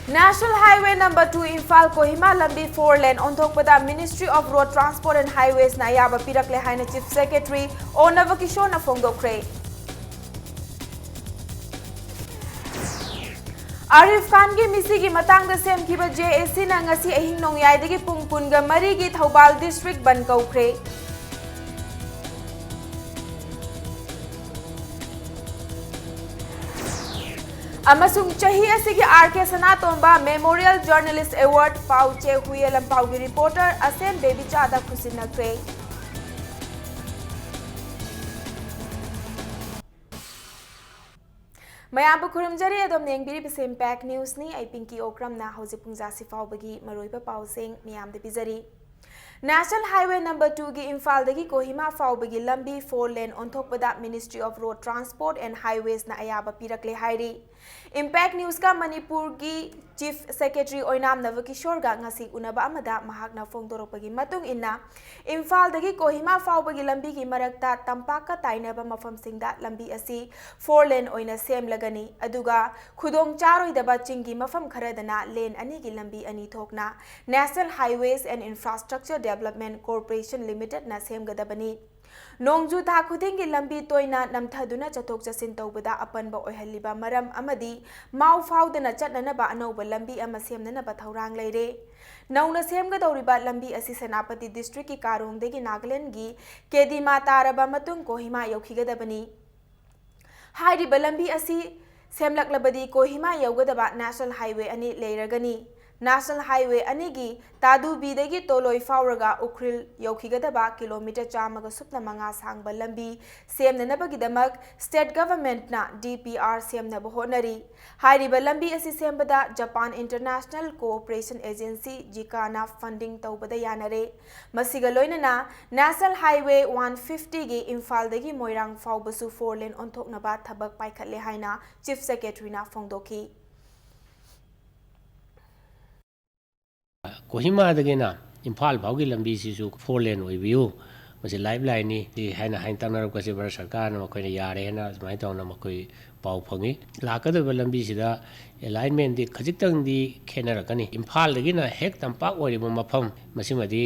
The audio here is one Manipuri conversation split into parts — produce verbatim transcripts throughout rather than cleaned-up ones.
National Highway number two Imphal Kohima ꯂꯝꯕꯤ four lane ꯑꯣꯟꯊꯣꯛꯄꯗ Ministry of Road Transport and Highways ꯅ ꯑꯌꯥꯕ ꯄꯤꯔꯛꯂꯦ ꯍꯥꯏꯅ Chief Secretary ꯑꯣ ꯅꯕꯀꯤꯁꯣꯔꯅ ꯐꯣꯡꯗꯣꯛꯈ꯭ꯔꯦ꯫ ꯑꯥꯔꯤꯐ ꯈꯥꯟꯒꯤ ꯃꯤꯁꯤꯒꯤ ꯃꯇꯥꯡꯗ ꯁꯦꯝꯈꯤꯕ J A C ꯅ ꯉꯁꯤ ꯑꯍꯤꯡ ꯅꯣꯡꯌꯥꯏꯗꯒꯤ ꯄꯨꯡ ꯀꯨꯟꯒ ꯃꯔꯤꯒꯤ ꯊꯧꯕꯥꯜ district ꯕꯟꯗ ꯀꯧꯈ꯭ꯔꯦ꯫ ꯑꯃꯁꯨꯡ ꯆꯍꯤ ꯑꯁꯤꯒꯤ R K ꯁꯅꯥꯇꯣꯝꯕ Memorial Journalist Award ꯄꯥꯎ ꯆꯦ ꯍꯨꯏꯌꯦ ꯂꯝꯄꯥꯎꯒꯤ reporter ꯑꯁꯦꯝ ꯕꯦꯕꯤꯆꯥꯗ ꯈꯨꯠꯁꯤꯟꯅꯈ꯭ꯔꯦ꯫ ꯃꯌꯥꯝꯕꯨ ꯈꯨꯔꯨꯝꯖꯔꯤ, ꯑꯗꯣꯝꯅ ꯌꯦꯡꯕꯤꯔꯤꯕꯁꯤ Impact News ꯅꯤ꯫ ꯑꯩ ꯄꯤꯡꯀꯤ ꯑꯣꯀ꯭ꯔꯝꯅ ꯍꯧꯖꯤꯛ ꯄꯨꯡ ꯖꯥꯁꯤ ꯐꯥꯎꯕꯒꯤ ꯃꯔꯨꯑꯣꯏꯕ ꯄꯥꯎꯁꯤꯡ ꯃꯤꯌꯥꯝꯗ ꯄꯤꯖꯔꯤ꯫ National Highway number two ꯒꯤ ꯏꯝꯐꯥꯜꯗꯒꯤ ꯀꯣꯍꯤꯃꯥ ꯐꯥꯎꯕꯒꯤ ꯂꯝꯕꯤ four lane ꯑꯣꯟꯊꯣꯛꯄꯗ Ministry of Road Transport and Highways ꯅ ꯑꯌꯥꯕ ꯄꯤꯔꯛꯂꯦ ꯍꯥꯏꯔꯤ꯫ Impact News ꯀ ꯃꯅꯤꯄꯨꯔꯒꯤ Chief Secretary ꯑꯣꯏꯅꯥꯝ ꯅꯕꯀꯤꯁꯣꯔꯒ ꯉꯁꯤ ꯎꯅꯕ ꯑꯃꯗ ꯃꯍꯥꯛꯅ ꯐꯣꯡꯗꯣꯔꯛꯄꯒꯤ ꯃꯇꯨꯡ ꯏꯟꯅ, ꯏꯝꯐꯥꯜꯗꯒꯤ ꯀꯣꯍꯤꯃꯥ ꯐꯥꯎꯕꯒꯤ ꯂꯝꯕꯤꯒꯤ ꯃꯔꯛꯇ ꯇꯝꯄꯥꯛꯀ ꯇꯥꯏꯅꯕ ꯃꯐꯝꯁꯤꯡꯗ ꯂꯝꯕꯤ ꯑꯁꯤ four lane ꯑꯣꯏꯅ ꯁꯦꯝꯂꯒꯅꯤ, ꯑꯗꯨꯒ ꯈꯨꯗꯣꯡ ꯆꯥꯔꯣꯏꯗꯕ ꯆꯤꯡꯒꯤ ꯃꯐꯝ ꯈꯔꯗꯅ lane ꯑꯅꯤꯒꯤ ꯂꯝꯕꯤ ꯑꯅꯤ ꯊꯣꯛꯅ National Highways and Infrastructure Development Corporation Limited ꯅ ꯁꯦꯝꯒꯗꯕꯅꯤ꯫ ꯅꯣꯡꯖꯨ ꯊꯥ ꯈꯨꯗꯤꯡꯒꯤ ꯂꯝꯕꯤ ꯇꯣꯏꯅ ꯅꯝꯊꯗꯨꯅ ꯆꯠꯊꯣꯛ ꯆꯠꯁꯤꯟ ꯇꯧꯕꯗ ꯑꯄꯟꯕ ꯑꯣꯏꯍꯜꯂꯤꯕ ꯃꯔꯝ ꯑꯃꯗꯤ ꯃꯥꯎ ꯐꯥꯎꯗꯅ ꯆꯠꯅꯅꯕ ꯑꯅꯧꯕ ꯂꯝꯕꯤ ꯑꯃ ꯁꯦꯝꯅꯅꯕ ꯊꯧꯔꯥꯡ ꯂꯩꯔꯦ꯫ ꯅꯧꯅ ꯁꯦꯝꯒꯗꯧꯔꯤꯕ ꯂꯝꯕꯤ ꯑꯁꯤ ꯁꯦꯅꯥꯄꯇꯤ district ꯀꯤ ꯀꯥꯔꯣꯡꯗꯒꯤ ꯅꯥꯒꯥꯂꯦꯟꯒꯤ ꯀꯦꯗꯤꯃꯥ ꯇꯥꯔꯕ ꯃꯇꯨꯡ ꯀꯣꯍꯤꯃꯥ ꯌꯧꯈꯤꯒꯗꯕꯅꯤ꯫ ꯍꯥꯏꯔꯤꯕ ꯂꯝꯕꯤ ꯑꯁꯤ ꯁꯦꯝꯂꯛꯂꯕꯗꯤ ꯀꯣꯍꯤꯃꯥ ꯌꯧꯒꯗꯕ National Highway ꯑꯅꯤ ꯂꯩꯔꯒꯅꯤ꯫ National Highway ꯑꯅꯤꯒꯤ ꯇꯥꯗꯨꯕꯤꯗꯒꯤ ꯇꯣꯂꯣꯏ ꯐꯥꯎꯔꯒ ꯎꯈ꯭ꯔꯨꯜ ꯌꯧꯈꯤꯒꯗꯕ kilometre ꯆꯥꯝꯃꯒ ꯁꯨꯞꯅ ꯃꯉꯥ ꯁꯥꯡꯕ ꯂꯝꯕꯤ ꯁꯦꯝꯅꯅꯕꯒꯤꯗꯃꯛ state government ꯅ D P R ꯁꯦꯝꯅꯕ ꯍꯣꯠꯅꯔꯤ꯫ ꯍꯥꯏꯔꯤꯕ ꯂꯝꯕꯤ ꯑꯁꯤ ꯁꯦꯝꯕꯗ Japan International Cooperation Agency, JICA ꯅ funding ꯇꯧꯕꯗ ꯌꯥꯅꯔꯦ꯫ ꯃꯁꯤꯒ ꯂꯣꯏꯅꯅ National Highway one fifty ꯒꯤ ꯏꯝꯐꯥꯜꯗꯒꯤ ꯃꯣꯏꯔꯥꯡ ꯐꯥꯎꯕꯁꯨ four lane ꯑꯣꯟꯊꯣꯛꯅꯕ ꯊꯕꯛ ꯄꯥꯏꯈꯠꯂꯦ ꯍꯥꯏꯅ Chief Secretary ꯅ ꯐꯣꯡꯗꯣꯛꯈꯤ꯫ ꯀꯣꯍꯤꯃꯥꯗꯒꯤꯅ ꯏꯝꯐꯥꯜ ꯐꯥꯎꯒꯤ ꯂꯝꯕꯤꯁꯤꯁꯨ four lane ꯑꯣꯏꯕꯤꯌꯨ꯫ ꯃꯁꯤ ꯂꯥꯏꯐ ꯂꯥꯏꯟꯅꯤ ꯁꯤ ꯍꯥꯏꯅ ꯍꯥꯏꯅ ꯇꯛꯅꯔꯛꯄꯁꯤ ꯚꯥꯔꯠ ꯁꯔꯀꯥꯔꯅ ꯃꯈꯣꯏꯅ ꯌꯥꯔꯦꯅ ꯁꯨꯃꯥꯏꯅ ꯇꯧꯅ ꯃꯈꯣꯏ ꯄꯥꯎ ꯐꯪꯉꯤ꯫ ꯂꯥꯛꯀꯗꯧꯔꯤꯕ ꯂꯝꯕꯤꯁꯤꯗ ꯑꯦꯂꯥꯏꯟꯃꯦꯟꯗꯤ ꯈꯖꯤꯛꯇꯪꯗꯤ ꯈꯦꯠꯅꯔꯛꯀꯅꯤ꯫ ꯏꯝꯐꯥꯜꯗꯒꯤꯅ ꯍꯦꯛ ꯇꯝꯄꯥꯛ ꯑꯣꯏꯔꯤꯕ ꯃꯐꯝ ꯃꯁꯤꯃꯗꯤ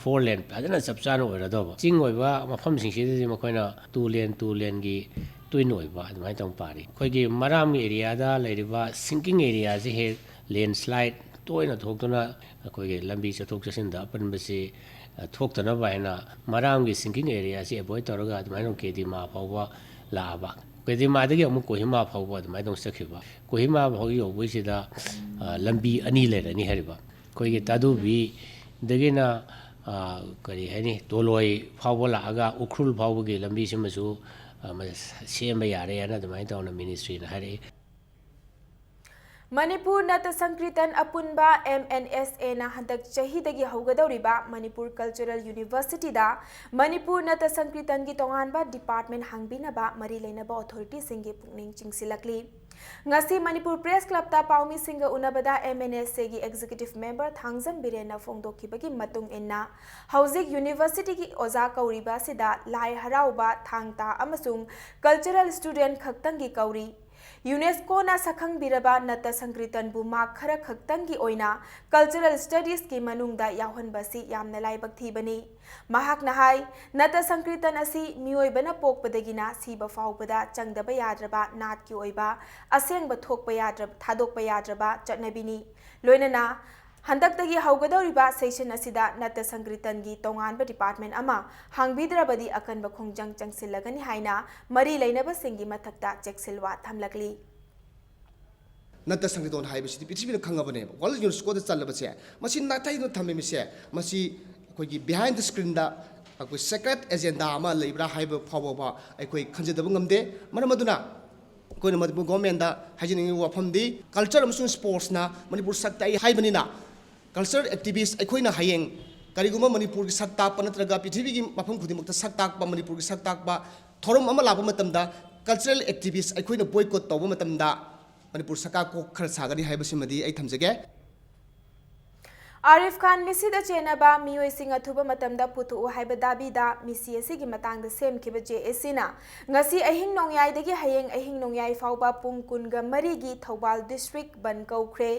ꯐꯣꯔ ꯂꯦꯟ ꯐꯖꯅ ꯆꯞ ꯆꯥꯅ ꯑꯣꯏꯔꯗꯧꯕ꯫ ꯆꯤꯡ ꯑꯣꯏꯕ ꯃꯐꯝꯁꯤꯡꯁꯤꯗꯗꯤ ꯃꯈꯣꯏꯅ ꯇꯨ ꯂꯦꯟ, ꯇꯨ ꯂꯦꯟꯒꯤ ꯇ꯭ꯋꯤꯟ ꯑꯣꯏꯕ ꯑꯗꯨꯃꯥꯏꯅ ꯇꯧꯅ ꯄꯥꯔꯤ꯫ ꯑꯩꯈꯣꯏꯒꯤ ꯃꯔꯥꯝ ꯑꯦꯔꯤꯌꯥꯗ ꯂꯩꯔꯤꯕ ꯁꯤꯡꯀꯤꯡ ꯑꯦꯔꯤꯌꯥꯁꯤ ꯍꯦꯛ ꯂꯦꯟꯁ꯭ꯂꯥꯏꯠ ꯇꯣꯏꯅ ꯊꯣꯛꯇꯨꯅ ꯑꯩꯈꯣꯏꯒꯤ ꯂꯝꯕꯤ ꯆꯠꯊꯣꯛ ꯆꯠꯁꯤꯟꯗ ꯑꯄꯟꯕꯁꯤ, ꯑ, ꯊꯣꯛꯇꯅꯕ ꯍꯥꯏꯅ ꯃꯔꯥꯝꯒꯤ ꯁꯤꯡꯀꯤꯡ ꯑꯦꯔꯤꯌꯥꯁꯤ ꯑꯦꯚꯣꯏꯗ ꯇꯧꯔꯒ ꯑꯗꯨꯃꯥꯏꯅ ꯀꯦꯗꯤꯃꯥ ꯐꯥꯎꯕ ꯂꯥꯛꯑꯕ꯫ ꯀꯦꯗꯤꯃꯥꯗꯒꯤ ꯑꯃꯨꯛ ꯀꯣꯍꯤꯃꯥ ꯐꯥꯎꯕ ꯑꯗꯨꯃꯥꯏꯅ ꯑꯃꯨꯛ ꯆꯠꯈꯤꯕ꯫ ꯀꯣꯍꯤꯃꯥ ꯐꯥꯎ ꯌꯧꯕꯁꯤꯗ, ꯑ, ꯂꯝꯕꯤ ꯑꯅꯤ ꯂꯩꯔꯅꯤ ꯍꯥꯏꯔꯤꯕ꯫ ꯑꯩꯈꯣꯏꯒꯤ ꯇꯥꯗꯨꯕꯤꯗꯒꯤꯅ, ꯑ, ꯀꯔꯤ ꯍꯥꯏꯅꯤ, ꯗꯣꯂꯣꯏ ꯐꯥꯎꯕ ꯂꯥꯛꯑꯒ ꯎꯈ꯭ꯔꯨꯜ ꯐꯥꯎꯕꯒꯤ ꯂꯝꯕꯤꯁꯤꯃꯁꯨ, ꯑ, ꯃ-, ꯁꯦꯝꯕ ꯌꯥꯔꯦꯅ ꯑꯗꯨꯃꯥꯏꯅ ꯇꯧꯅ ꯃꯤꯅꯤꯁꯇ꯭ꯔꯤꯅ ꯍꯥꯏꯔꯛꯏ꯫ ꯃꯅꯤꯄꯨꯔ ꯅꯠꯇ ꯁꯪꯀ꯭ꯔꯤꯇꯟ ꯑꯄꯨꯟꯕ, ꯑꯦꯝ ꯑꯦꯟ ꯑꯦꯁ ꯑꯦꯅ ꯍꯟꯗꯛ ꯆꯍꯤꯗꯒꯤ ꯍꯧꯒꯗꯧꯔꯤꯕ ꯃꯅꯤꯄꯨꯔ ꯀꯜꯆꯔꯦꯜ ꯌꯨꯅꯤꯚꯔꯁꯤꯇꯤꯗ ꯃꯅꯤꯄꯨꯔ ꯅꯠꯇ ꯁꯪꯀ꯭ꯔꯤꯇꯟꯒꯤ ꯇꯣꯉꯥꯟꯕ ꯗꯤꯄꯥꯔꯠꯃꯦꯟ ꯍꯥꯡꯕꯤꯅꯕ ꯃꯔꯤ ꯂꯩꯅꯕ ꯑꯣꯊꯣꯔꯤꯇꯤꯁꯤꯡꯒꯤ ꯄꯨꯛꯅꯤꯡ ꯆꯤꯡꯁꯤꯜꯂꯛꯂꯤ꯫ ꯉꯁꯤ ꯃꯅꯤꯄꯨꯔ ꯄ꯭ꯔꯦꯁ ꯀ꯭ꯂꯕꯇ ꯄꯥꯎꯃꯤꯁꯤꯡꯒ ꯎꯅꯕꯗ ꯑꯦꯝ ꯑꯦꯟ ꯑꯦꯁ ꯑꯦꯒꯤ ꯑꯦꯛꯖꯤꯀ꯭ꯌꯨꯇꯤꯚ ꯃꯦꯝꯕꯔ ꯊꯥꯡꯖꯝ ꯕꯤꯔꯦꯟꯅ ꯐꯣꯡꯗꯣꯛꯈꯤꯕꯒꯤ ꯃꯇꯨꯡ ꯏꯟꯅ, ꯍꯧꯖꯤꯛ ꯌꯨꯅꯤꯚꯔꯁꯤꯇꯤꯒꯤ ꯑꯣꯖꯥ ꯀꯧꯔꯤꯕ ꯑꯁꯤꯗ ꯂꯥꯏ ꯍꯔꯥꯎꯕ, ꯊꯥꯡ ꯇꯥ ꯑꯃꯁꯨꯡ ꯀꯜꯆꯔꯦꯜ ꯁ꯭ꯇꯨꯗꯦꯟꯠ ꯈꯛꯇꯪꯒꯤ ꯀꯧꯔꯤ꯫ ꯌꯨꯅꯦꯁꯀꯣꯅ ꯁꯛꯈꯪꯕꯤꯔꯕ ꯅꯠꯇ ꯁꯪꯀ꯭ꯔꯤꯇꯟꯕꯨ ꯃꯥꯔꯛ ꯈꯔ ꯈꯛꯇꯪꯒꯤ ꯑꯣꯏꯅ ꯀꯜꯆꯔꯦꯜ ꯁ꯭ꯇꯗꯤꯁꯀꯤ ꯃꯅꯨꯡꯗ ꯌꯥꯎꯍꯟꯕꯁꯤ ꯌꯥꯝꯅ ꯂꯥꯏꯕꯛ ꯊꯤꯕꯅꯤ꯫ ꯃꯍꯥꯛꯅ ꯍꯥꯏ, ꯅꯠꯇ ꯁꯪꯀ꯭ꯔꯤꯇꯟ ꯑꯁꯤ ꯃꯤꯑꯣꯏꯕꯅ ꯄꯣꯛꯄꯗꯒꯤꯅ ꯁꯤꯕ ꯐꯥꯎꯕꯗ ꯆꯪꯗꯕ ꯌꯥꯗ꯭ꯔꯕ ꯅꯥꯠꯀꯤ ꯑꯣꯏꯕ ꯑꯁꯦꯡꯕ ꯊꯣꯛꯄ ꯌꯥꯗ꯭ꯔꯕ, ꯊꯥꯗꯣꯛꯄ ꯌꯥꯗ꯭ꯔꯕ ꯆꯠꯅꯕꯤꯅꯤ꯫ ꯂꯣꯏꯅꯅ ꯍꯟꯗꯛꯇꯒꯤ ꯍꯧꯒꯗꯧꯔꯤꯕ ꯁꯦꯁꯟ ꯑꯁꯤꯗ ꯅꯠꯇ ꯁꯪꯀ꯭ꯔꯤꯇꯟꯒꯤ ꯇꯣꯉꯥꯟꯕ ꯗꯤꯄꯥꯔꯠꯃꯦꯟ ꯑꯃ ꯍꯥꯡꯕꯤꯗ꯭ꯔꯕꯗꯤ ꯑꯀꯟꯕ ꯈꯣꯡꯖꯪ ꯆꯪꯁꯤꯜꯂꯒꯅꯤ ꯍꯥꯏꯅ ꯃꯔꯤ ꯂꯩꯅꯕꯁꯤꯡꯒꯤ ꯃꯊꯛꯇ ꯆꯦꯛꯁꯤꯜꯋꯥ ꯊꯝꯂꯛꯂꯤ꯫ ꯅꯠꯇ ꯁꯪꯀ꯭ꯔꯤꯇꯟ ꯍꯥꯏꯕꯁꯤꯗꯤ ꯄ꯭ꯔꯤꯊꯤꯕꯤꯅ ꯈꯪꯉꯕꯅꯦꯕ꯫ ꯋꯥꯔꯜ ꯌꯨꯅꯦꯁꯀꯣꯗ ꯆꯜꯂꯕꯁꯦ, ꯃꯁꯤ ꯅꯥꯊꯩꯗꯨꯅ ꯊꯝꯃꯤꯕꯁꯦ, ꯃꯁꯤ ꯑꯩꯈꯣꯏꯒꯤ behind the screenꯗ ꯑꯩꯈꯣꯏ secret agenda ꯑꯃ ꯂꯩꯕ꯭ꯔꯥ ꯍꯥꯏꯕ ꯐꯥꯎꯕ ꯑꯩꯈꯣꯏ ꯈꯟꯖꯗꯕ ꯉꯝꯗꯦ꯫ ꯃꯔꯝ ꯑꯗꯨꯅ ꯑꯩꯈꯣꯏꯅ ꯃꯅꯤꯄꯨꯔ ꯒꯣꯔꯃꯦꯟꯗ ꯍꯥꯏꯖꯅꯤꯡꯉꯤꯕ ꯋꯥꯐꯝꯗꯤ, ꯀꯜꯆꯔ ꯑꯃꯁꯨꯡ ꯁ꯭ꯄꯣꯔꯠꯁꯅ ꯃꯅꯤꯄꯨꯔ ꯁꯛ ꯇꯥꯛꯏ ꯍꯥꯏꯕꯅꯤꯅ, ꯀꯜꯆꯔꯦꯜ ꯑꯦꯛꯇꯤꯚꯤꯁ ꯑꯩꯈꯣꯏꯅ ꯍꯌꯦꯡ ꯀꯔꯤꯒꯨꯝꯕ ꯃꯅꯤꯄꯨꯔꯒꯤ ꯁꯛ ꯇꯥꯛꯄ ꯅꯠꯇ꯭ꯔꯒ ꯄ꯭ꯔꯤꯊꯤꯕꯤꯒꯤ ꯃꯐꯝ ꯈꯨꯗꯤꯡꯃꯛꯇ ꯁꯛ ꯇꯥꯛꯄ, ꯃꯅꯤꯄꯨꯔꯒꯤ ꯁꯛ ꯇꯥꯛꯄ ꯊꯧꯔꯝ ꯑꯃ ꯂꯥꯛꯄ ꯃꯇꯝꯗ, ꯀꯜꯆꯔꯦꯜ ꯑꯦꯛꯇꯤꯚꯤꯁ ꯑꯩꯈꯣꯏꯅ ꯕꯣꯏꯀꯣꯠ ꯇꯧꯕ ꯃꯇꯝꯗ ꯃꯅꯤꯄꯨꯔ ꯁꯔꯀꯥꯔ ꯀꯣꯛ ꯈꯔ ꯁꯥꯒꯅꯤ ꯍꯥꯏꯕꯁꯤꯃꯗꯤ ꯑꯩ ꯊꯝꯖꯒꯦ꯫ ꯑꯥꯔꯤꯐ ꯈꯥꯟ ꯃꯤꯁꯤꯗ ꯆꯦꯟꯅꯕ ꯃꯤꯑꯣꯏꯁꯤꯡ ꯑꯊꯨꯕ ꯃꯇꯝꯗ ꯄꯨꯊꯣꯛꯎ ꯍꯥꯏꯕ ꯗꯥꯕꯤꯗ ꯃꯤꯁꯤ ꯑꯁꯤꯒꯤ ꯃꯇꯥꯡꯗ ꯁꯦꯝꯈꯤꯕ ꯖꯦ ꯑꯦ ꯁꯤꯅ ꯉꯁꯤ ꯑꯍꯤꯡ ꯅꯣꯡꯌꯥꯏꯗꯒꯤ ꯍꯌꯦꯡ ꯑꯍꯤꯡ ꯅꯣꯡꯌꯥꯏ ꯐꯥꯎꯕ ꯄꯨꯡ ꯀꯨꯟꯒ ꯃꯔꯤꯒꯤ ꯊꯧꯕꯥꯜ ꯗꯤꯁꯇ꯭ꯔꯤꯛ ꯕꯟ ꯀꯧꯈ꯭ꯔꯦ꯫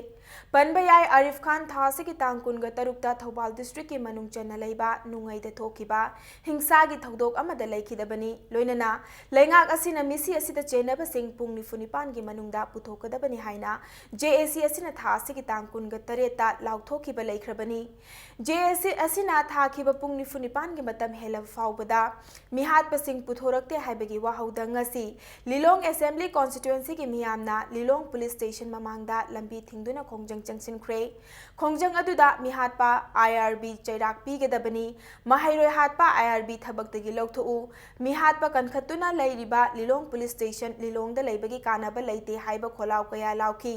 ꯄꯟꯕ ꯌꯥꯏ, ꯑꯥꯔꯤꯐ ꯈꯥꯟ ꯊꯥ ꯑꯁꯤꯒꯤ ꯇꯥꯡ ꯀꯨꯟꯒ ꯇꯔꯨꯛꯇ ꯊꯧꯕꯥꯜ ꯗꯤꯁꯇ꯭ꯔꯤꯛꯀꯤ ꯃꯅꯨꯡ ꯆꯟꯅ ꯂꯩꯕ ꯅꯨꯡꯉꯩꯗ ꯊꯣꯛꯈꯤꯕ ꯍꯤꯡꯁꯥꯒꯤ ꯊꯧꯗꯣꯛ ꯑꯃꯗ ꯂꯩꯈꯤꯗꯕꯅꯤ꯫ ꯂꯣꯏꯅꯅ ꯂꯩꯉꯥꯛ ꯑꯁꯤꯅ ꯃꯤꯁꯤ ꯑꯁꯤꯗ ꯆꯦꯟꯅꯕꯁꯤꯡ ꯄꯨꯡ ꯅꯤꯐꯨ ꯅꯤꯄꯥꯟꯒꯤ ꯃꯅꯨꯡꯗ ꯄꯨꯊꯣꯛꯀꯗꯕꯅꯤ ꯍꯥꯏꯅ ꯖꯦ ꯑꯦ ꯁꯤ ꯑꯁꯤꯅ ꯊꯥ ꯑꯁꯤꯒꯤ ꯇꯥꯡ ꯀꯨꯟꯒ ꯇꯔꯦꯠꯇ ꯂꯥꯎꯊꯣꯛꯈꯤꯕ ꯂꯩꯈ꯭ꯔꯕꯅꯤ꯫ ꯖꯦ ꯑꯦ ꯁꯤ ꯑꯁꯤꯅ ꯊꯥꯈꯤꯕ ꯄꯨꯡ ꯅꯤꯐꯨ ꯅꯤꯄꯥꯟꯒꯤ ꯃꯇꯝ ꯍꯦꯜꯂꯕ ꯐꯥꯎꯕꯗ ꯃꯤꯍꯥꯠꯄꯁꯤꯡ ꯄꯨꯊꯣꯔꯛꯇꯦ ꯍꯥꯏꯕꯒꯤ ꯋꯥꯍꯧꯗ ꯉꯁꯤ ꯂꯤꯂꯣꯡ ꯑꯦꯁꯦꯝꯕ꯭ꯂꯤ ꯀꯣꯟꯁꯇꯤꯇ꯭ꯋꯦꯟꯁꯤꯒꯤ ꯃꯤꯌꯥꯝꯅ ꯂꯤꯂꯣꯡ ꯄꯨꯂꯤꯁ ꯁ꯭ꯇꯦꯁꯟ ꯃꯃꯥꯡꯗ ꯂꯝꯕꯤ ꯊꯤꯡꯗꯨꯅ ꯈꯣꯡꯖꯪ ꯆꯪꯁꯤꯟꯈ꯭ꯔꯦ꯫ ꯈꯣꯡꯖꯪ ꯑꯗꯨꯗ ꯃꯤꯍꯥꯠꯄ ꯑꯥꯏ ꯑꯥꯔ ꯕꯤ ꯆꯩꯔꯥꯛ ꯄꯤꯒꯗꯕꯅꯤ, ꯃꯍꯩꯔꯣꯏ ꯍꯥꯠꯄ ꯑꯥꯏ ꯑꯥꯔ ꯕꯤ ꯊꯕꯛꯇꯒꯤ ꯂꯧꯊꯣꯛꯎ, ꯃꯤꯍꯥꯠꯄ ꯀꯟꯈꯠꯇꯨꯅ ꯂꯩꯔꯤꯕ ꯂꯤꯂꯣꯡ ꯄꯨꯂꯤꯁ ꯁ꯭ꯇꯦꯁꯟ ꯂꯤꯂꯣꯡꯗ ꯂꯩꯕꯒꯤ ꯀꯥꯟꯅꯕ ꯂꯩꯇꯦ ꯍꯥꯏꯕ ꯈꯣꯜꯂꯥꯎ ꯀꯌꯥ ꯂꯥꯎꯈꯤ꯫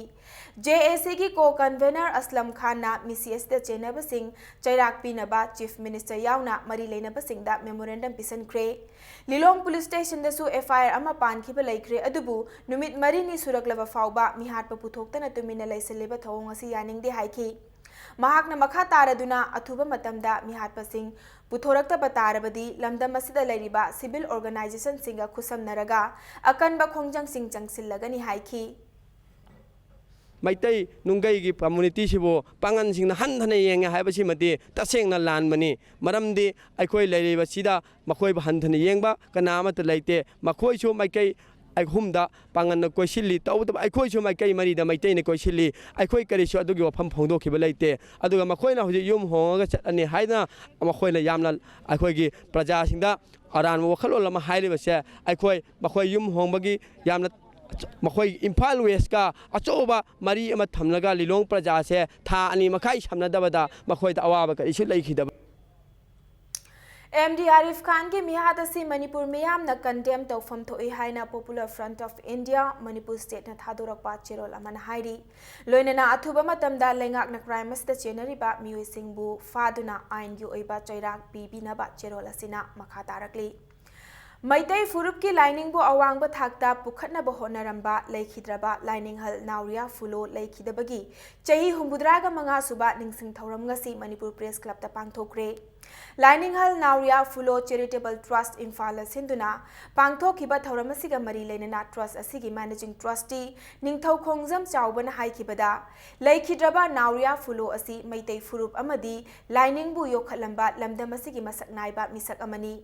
ꯖꯦ ꯑꯦ ꯁꯤꯒꯤ ꯀꯣ ꯀꯟꯚꯦꯅꯔ ꯑꯁꯂꯝ ꯈꯥꯟꯅ ꯃꯤꯁꯤ ꯑꯁꯤꯗ ꯆꯦꯟꯅꯕꯁꯤꯡ ꯆꯩꯔꯥꯛ ꯄꯤꯅꯕ ꯆꯤꯐ ꯃꯤꯅꯤꯁꯇꯔ ꯌꯥꯎꯅ ꯃꯔꯤ ꯂꯩꯅꯕꯁꯤꯡꯗ ꯃꯦꯃꯣꯔꯦꯟꯗꯝ ꯄꯤꯁꯤꯟꯈ꯭ꯔꯦ꯫ ꯂꯤꯂꯣꯡ ꯄꯨꯂꯤꯁ ꯁ꯭ꯇꯦꯁꯟꯗꯁꯨ ꯑꯦꯐ ꯑꯥꯏ ꯑꯥꯔ ꯑꯃ ꯄꯥꯟꯈꯤꯕ ꯂꯩꯈ꯭ꯔꯦ, ꯑꯗꯨꯕꯨ ꯅꯨꯃꯤꯠ ꯃꯔꯤꯅꯤ ꯁꯨꯔꯛꯂꯕ ꯐꯥꯎꯕ ꯃꯤꯍꯥꯠꯄ ꯄꯨꯊꯣꯛꯇꯅ ꯇꯨꯃꯤꯟꯅ ꯂꯩꯁꯤꯜꯂꯤꯕ ꯊꯧꯑꯣꯡ ꯑꯁꯤ ꯌꯥꯅꯤꯡꯗꯦ ꯍꯥꯏꯈꯤ꯫ ꯃꯍꯥꯛꯅ ꯃꯈꯥ ꯇꯥꯔꯗꯨꯅ ꯑꯊꯨꯕ ꯃꯇꯝꯗ ꯃꯤꯍꯥꯠꯄꯁꯤꯡ ꯄꯨꯊꯣꯔꯛꯇꯕ ꯇꯥꯔꯕꯗꯤ ꯂꯝꯗꯝ ꯑꯁꯤꯗ ꯂꯩꯔꯤꯕ ꯁꯤꯚꯤꯜ ꯑꯣꯔꯒꯅꯥꯏꯖꯦꯁꯟꯁꯤꯡꯒ ꯈꯨꯠꯁꯝꯅꯔꯒ ꯑꯀꯟꯕ ꯈꯣꯡꯖꯪꯁꯤꯡ ꯆꯪꯁꯤꯜꯂꯒꯅꯤ ꯍꯥꯏꯈꯤ꯫ ꯃꯩꯇꯩ ꯅꯨꯡꯒꯩꯒꯤ ꯀꯝꯃꯨꯅꯤꯇꯤꯁꯤꯕꯨ ꯄꯥꯡꯒꯜꯁꯤꯡꯅ ꯍꯟꯊꯅ ꯌꯦꯡꯉꯦ ꯍꯥꯏꯕꯁꯤꯃꯗꯤ ꯇꯁꯦꯡꯅ ꯂꯥꯟꯕꯅꯤ꯫ ꯃꯔꯝꯗꯤ ꯑꯩꯈꯣꯏ ꯂꯩꯔꯤꯕꯁꯤꯗ ꯃꯈꯣꯏꯕꯨ ꯍꯟꯊꯅ ꯌꯦꯡꯕ ꯀꯅꯥ ꯑꯃꯠꯇ ꯂꯩꯇꯦ꯫ ꯃꯈꯣꯏꯁꯨ ꯃꯥꯏꯀꯩ ꯑꯍꯨꯝꯗ ꯄꯥꯡꯒꯜꯅ ꯀꯣꯏꯁꯤꯜꯂꯤ, ꯇꯧꯕꯇꯕꯨ ꯑꯩꯈꯣꯏꯁꯨ ꯃꯥꯏꯀꯩ ꯃꯔꯤꯗ ꯃꯩꯇꯩꯅ ꯀꯣꯏꯁꯤꯜꯂꯤ꯫ ꯑꯩꯈꯣꯏ ꯀꯔꯤꯁꯨ ꯑꯗꯨꯒꯤ ꯋꯥꯐꯝ ꯐꯣꯡꯗꯣꯛꯈꯤꯕ ꯂꯩꯇꯦ꯫ ꯑꯗꯨꯒ ꯃꯈꯣꯏꯅ ꯍꯧꯖꯤꯛ ꯌꯨꯝ ꯍꯣꯡꯉꯒ ꯆꯠꯂꯅꯤ ꯍꯥꯏꯗꯅ ꯃꯈꯣꯏꯅ ꯌꯥꯝꯅ ꯑꯩꯈꯣꯏꯒꯤ ꯄ꯭ꯔꯖꯥꯁꯤꯡꯗ ꯑꯔꯥꯟꯕ ꯋꯥꯈꯜꯂꯣꯟ ꯑꯃ ꯍꯥꯏꯔꯤꯕꯁꯦ ꯑꯩꯈꯣꯏ ꯃꯈꯣꯏ ꯌꯨꯝ ꯍꯣꯡꯕꯒꯤ ꯌꯥꯝꯅ ꯃꯈꯣꯏ ꯏꯝꯐꯥꯜ ꯋꯦꯁꯀ ꯑꯆꯧꯕ ꯃꯔꯤ ꯑꯃ ꯊꯝꯂꯒ ꯂꯤꯂꯣꯡ ꯄ꯭ꯔꯖꯥꯁꯦ ꯊꯥ ꯑꯅꯤ ꯃꯈꯥꯏ ꯁꯝꯅꯗꯕꯗ ꯃꯈꯣꯏꯗ ꯑꯋꯥꯕ ꯀꯔꯤꯁꯨ ꯂꯩꯈꯤꯗꯕ꯫ ꯑꯦꯝ ꯗꯤ ꯑꯥꯔꯤꯐ ꯈꯥꯟꯒꯤ ꯃꯤꯍꯥꯠ ꯑꯁꯤ ꯃꯅꯤꯄꯨꯔ ꯃꯤꯌꯥꯝꯅ ꯀꯟꯗꯦꯝ ꯇꯧꯐꯝ ꯊꯣꯛꯏ ꯍꯥꯏꯅ Popular Front of India Manipur ꯁ꯭ꯇꯦꯠꯅ ꯊꯥꯗꯣꯔꯛꯄ ꯆꯦꯔꯣꯜ ꯑꯃꯅ ꯍꯥꯏꯔꯤ꯫ ꯂꯣꯏꯅꯅ ꯑꯊꯨꯕ ꯃꯇꯝꯗ ꯂꯩꯉꯥꯛꯅ ꯀ꯭ꯔꯥꯏꯝ ꯑꯁꯤꯗ ꯆꯦꯟꯅꯔꯤꯕ ꯃꯤꯑꯣꯏꯁꯤꯡꯕꯨ ꯐꯥꯗꯨꯅ ꯑꯥꯏꯟꯒꯤ ꯑꯣꯏꯕ ꯆꯩꯔꯥꯛ ꯄꯤꯕꯤꯅꯕ ꯆꯦꯔꯣꯜ ꯑꯁꯤꯅ ꯃꯈꯥ ꯇꯥꯔꯛꯂꯤ꯫ ꯃꯩꯇꯩ ꯐꯨꯔꯨꯞꯀꯤ ꯂꯥꯏꯅꯤꯡꯕꯨ ꯑꯋꯥꯡꯕ ꯊꯥꯛꯇ ꯄꯨꯈꯠꯅꯕ ꯍꯣꯠꯅꯔꯝꯕ ꯂꯩꯈꯤꯗ꯭ꯔꯕ ꯂꯥꯏꯅꯤꯡꯍꯜ ꯅꯥꯎꯔꯤꯌꯥ ꯐꯨꯂꯣ ꯂꯩꯈꯤꯗꯕꯒꯤ ꯆꯍꯤ ꯍꯨꯝꯐꯨꯇꯔꯥꯒ ꯃꯉꯥ ꯁꯨꯕ ꯅꯤꯡꯁꯤꯡ ꯊꯧꯔꯝ ꯉꯁꯤ ꯃꯅꯤꯄꯨꯔ ꯄ꯭ꯔꯦꯁ ꯀ꯭ꯂꯕꯇ ꯄꯥꯡꯊꯣꯛꯈ꯭ꯔꯦ꯫ ꯂꯥꯏꯅꯤꯡꯍꯜ ꯅꯥꯎꯔꯤꯌꯥ ꯐꯨꯂꯣ ꯆꯦꯔꯤꯇꯦꯕꯜ ꯇ꯭ꯔꯁꯠ ꯏꯝꯐꯥꯜꯅ ꯁꯤꯟꯗꯨꯅ ꯄꯥꯡꯊꯣꯛꯈꯤꯕ ꯊꯧꯔꯝ ꯑꯁꯤꯒ ꯃꯔꯤ ꯂꯩꯅꯅ ꯇ꯭ꯔꯁꯠ ꯑꯁꯤꯒꯤ ꯃꯦꯅꯦꯖꯤꯡ ꯇ꯭ꯔꯁꯇꯤ ꯅꯤꯡꯊꯧ ꯈꯣꯡꯖꯝ ꯆꯥꯎꯕꯅ ꯍꯥꯏꯈꯤꯕꯗ, ꯂꯩꯈꯤꯗ꯭ꯔꯕ ꯅꯥꯎꯔꯤꯌꯥ ꯐꯨꯂꯣ ꯑꯁꯤ ꯃꯩꯇꯩ ꯐꯨꯔꯨꯞ ꯑꯃꯗꯤ ꯂꯥꯏꯅꯤꯡꯕꯨ ꯌꯣꯛꯈꯠꯂꯝꯕ ꯂꯝꯗꯝ ꯑꯁꯤꯒꯤ ꯃꯁꯛ ꯅꯥꯏꯕ ꯃꯤꯁꯛ ꯑꯃꯅꯤ꯫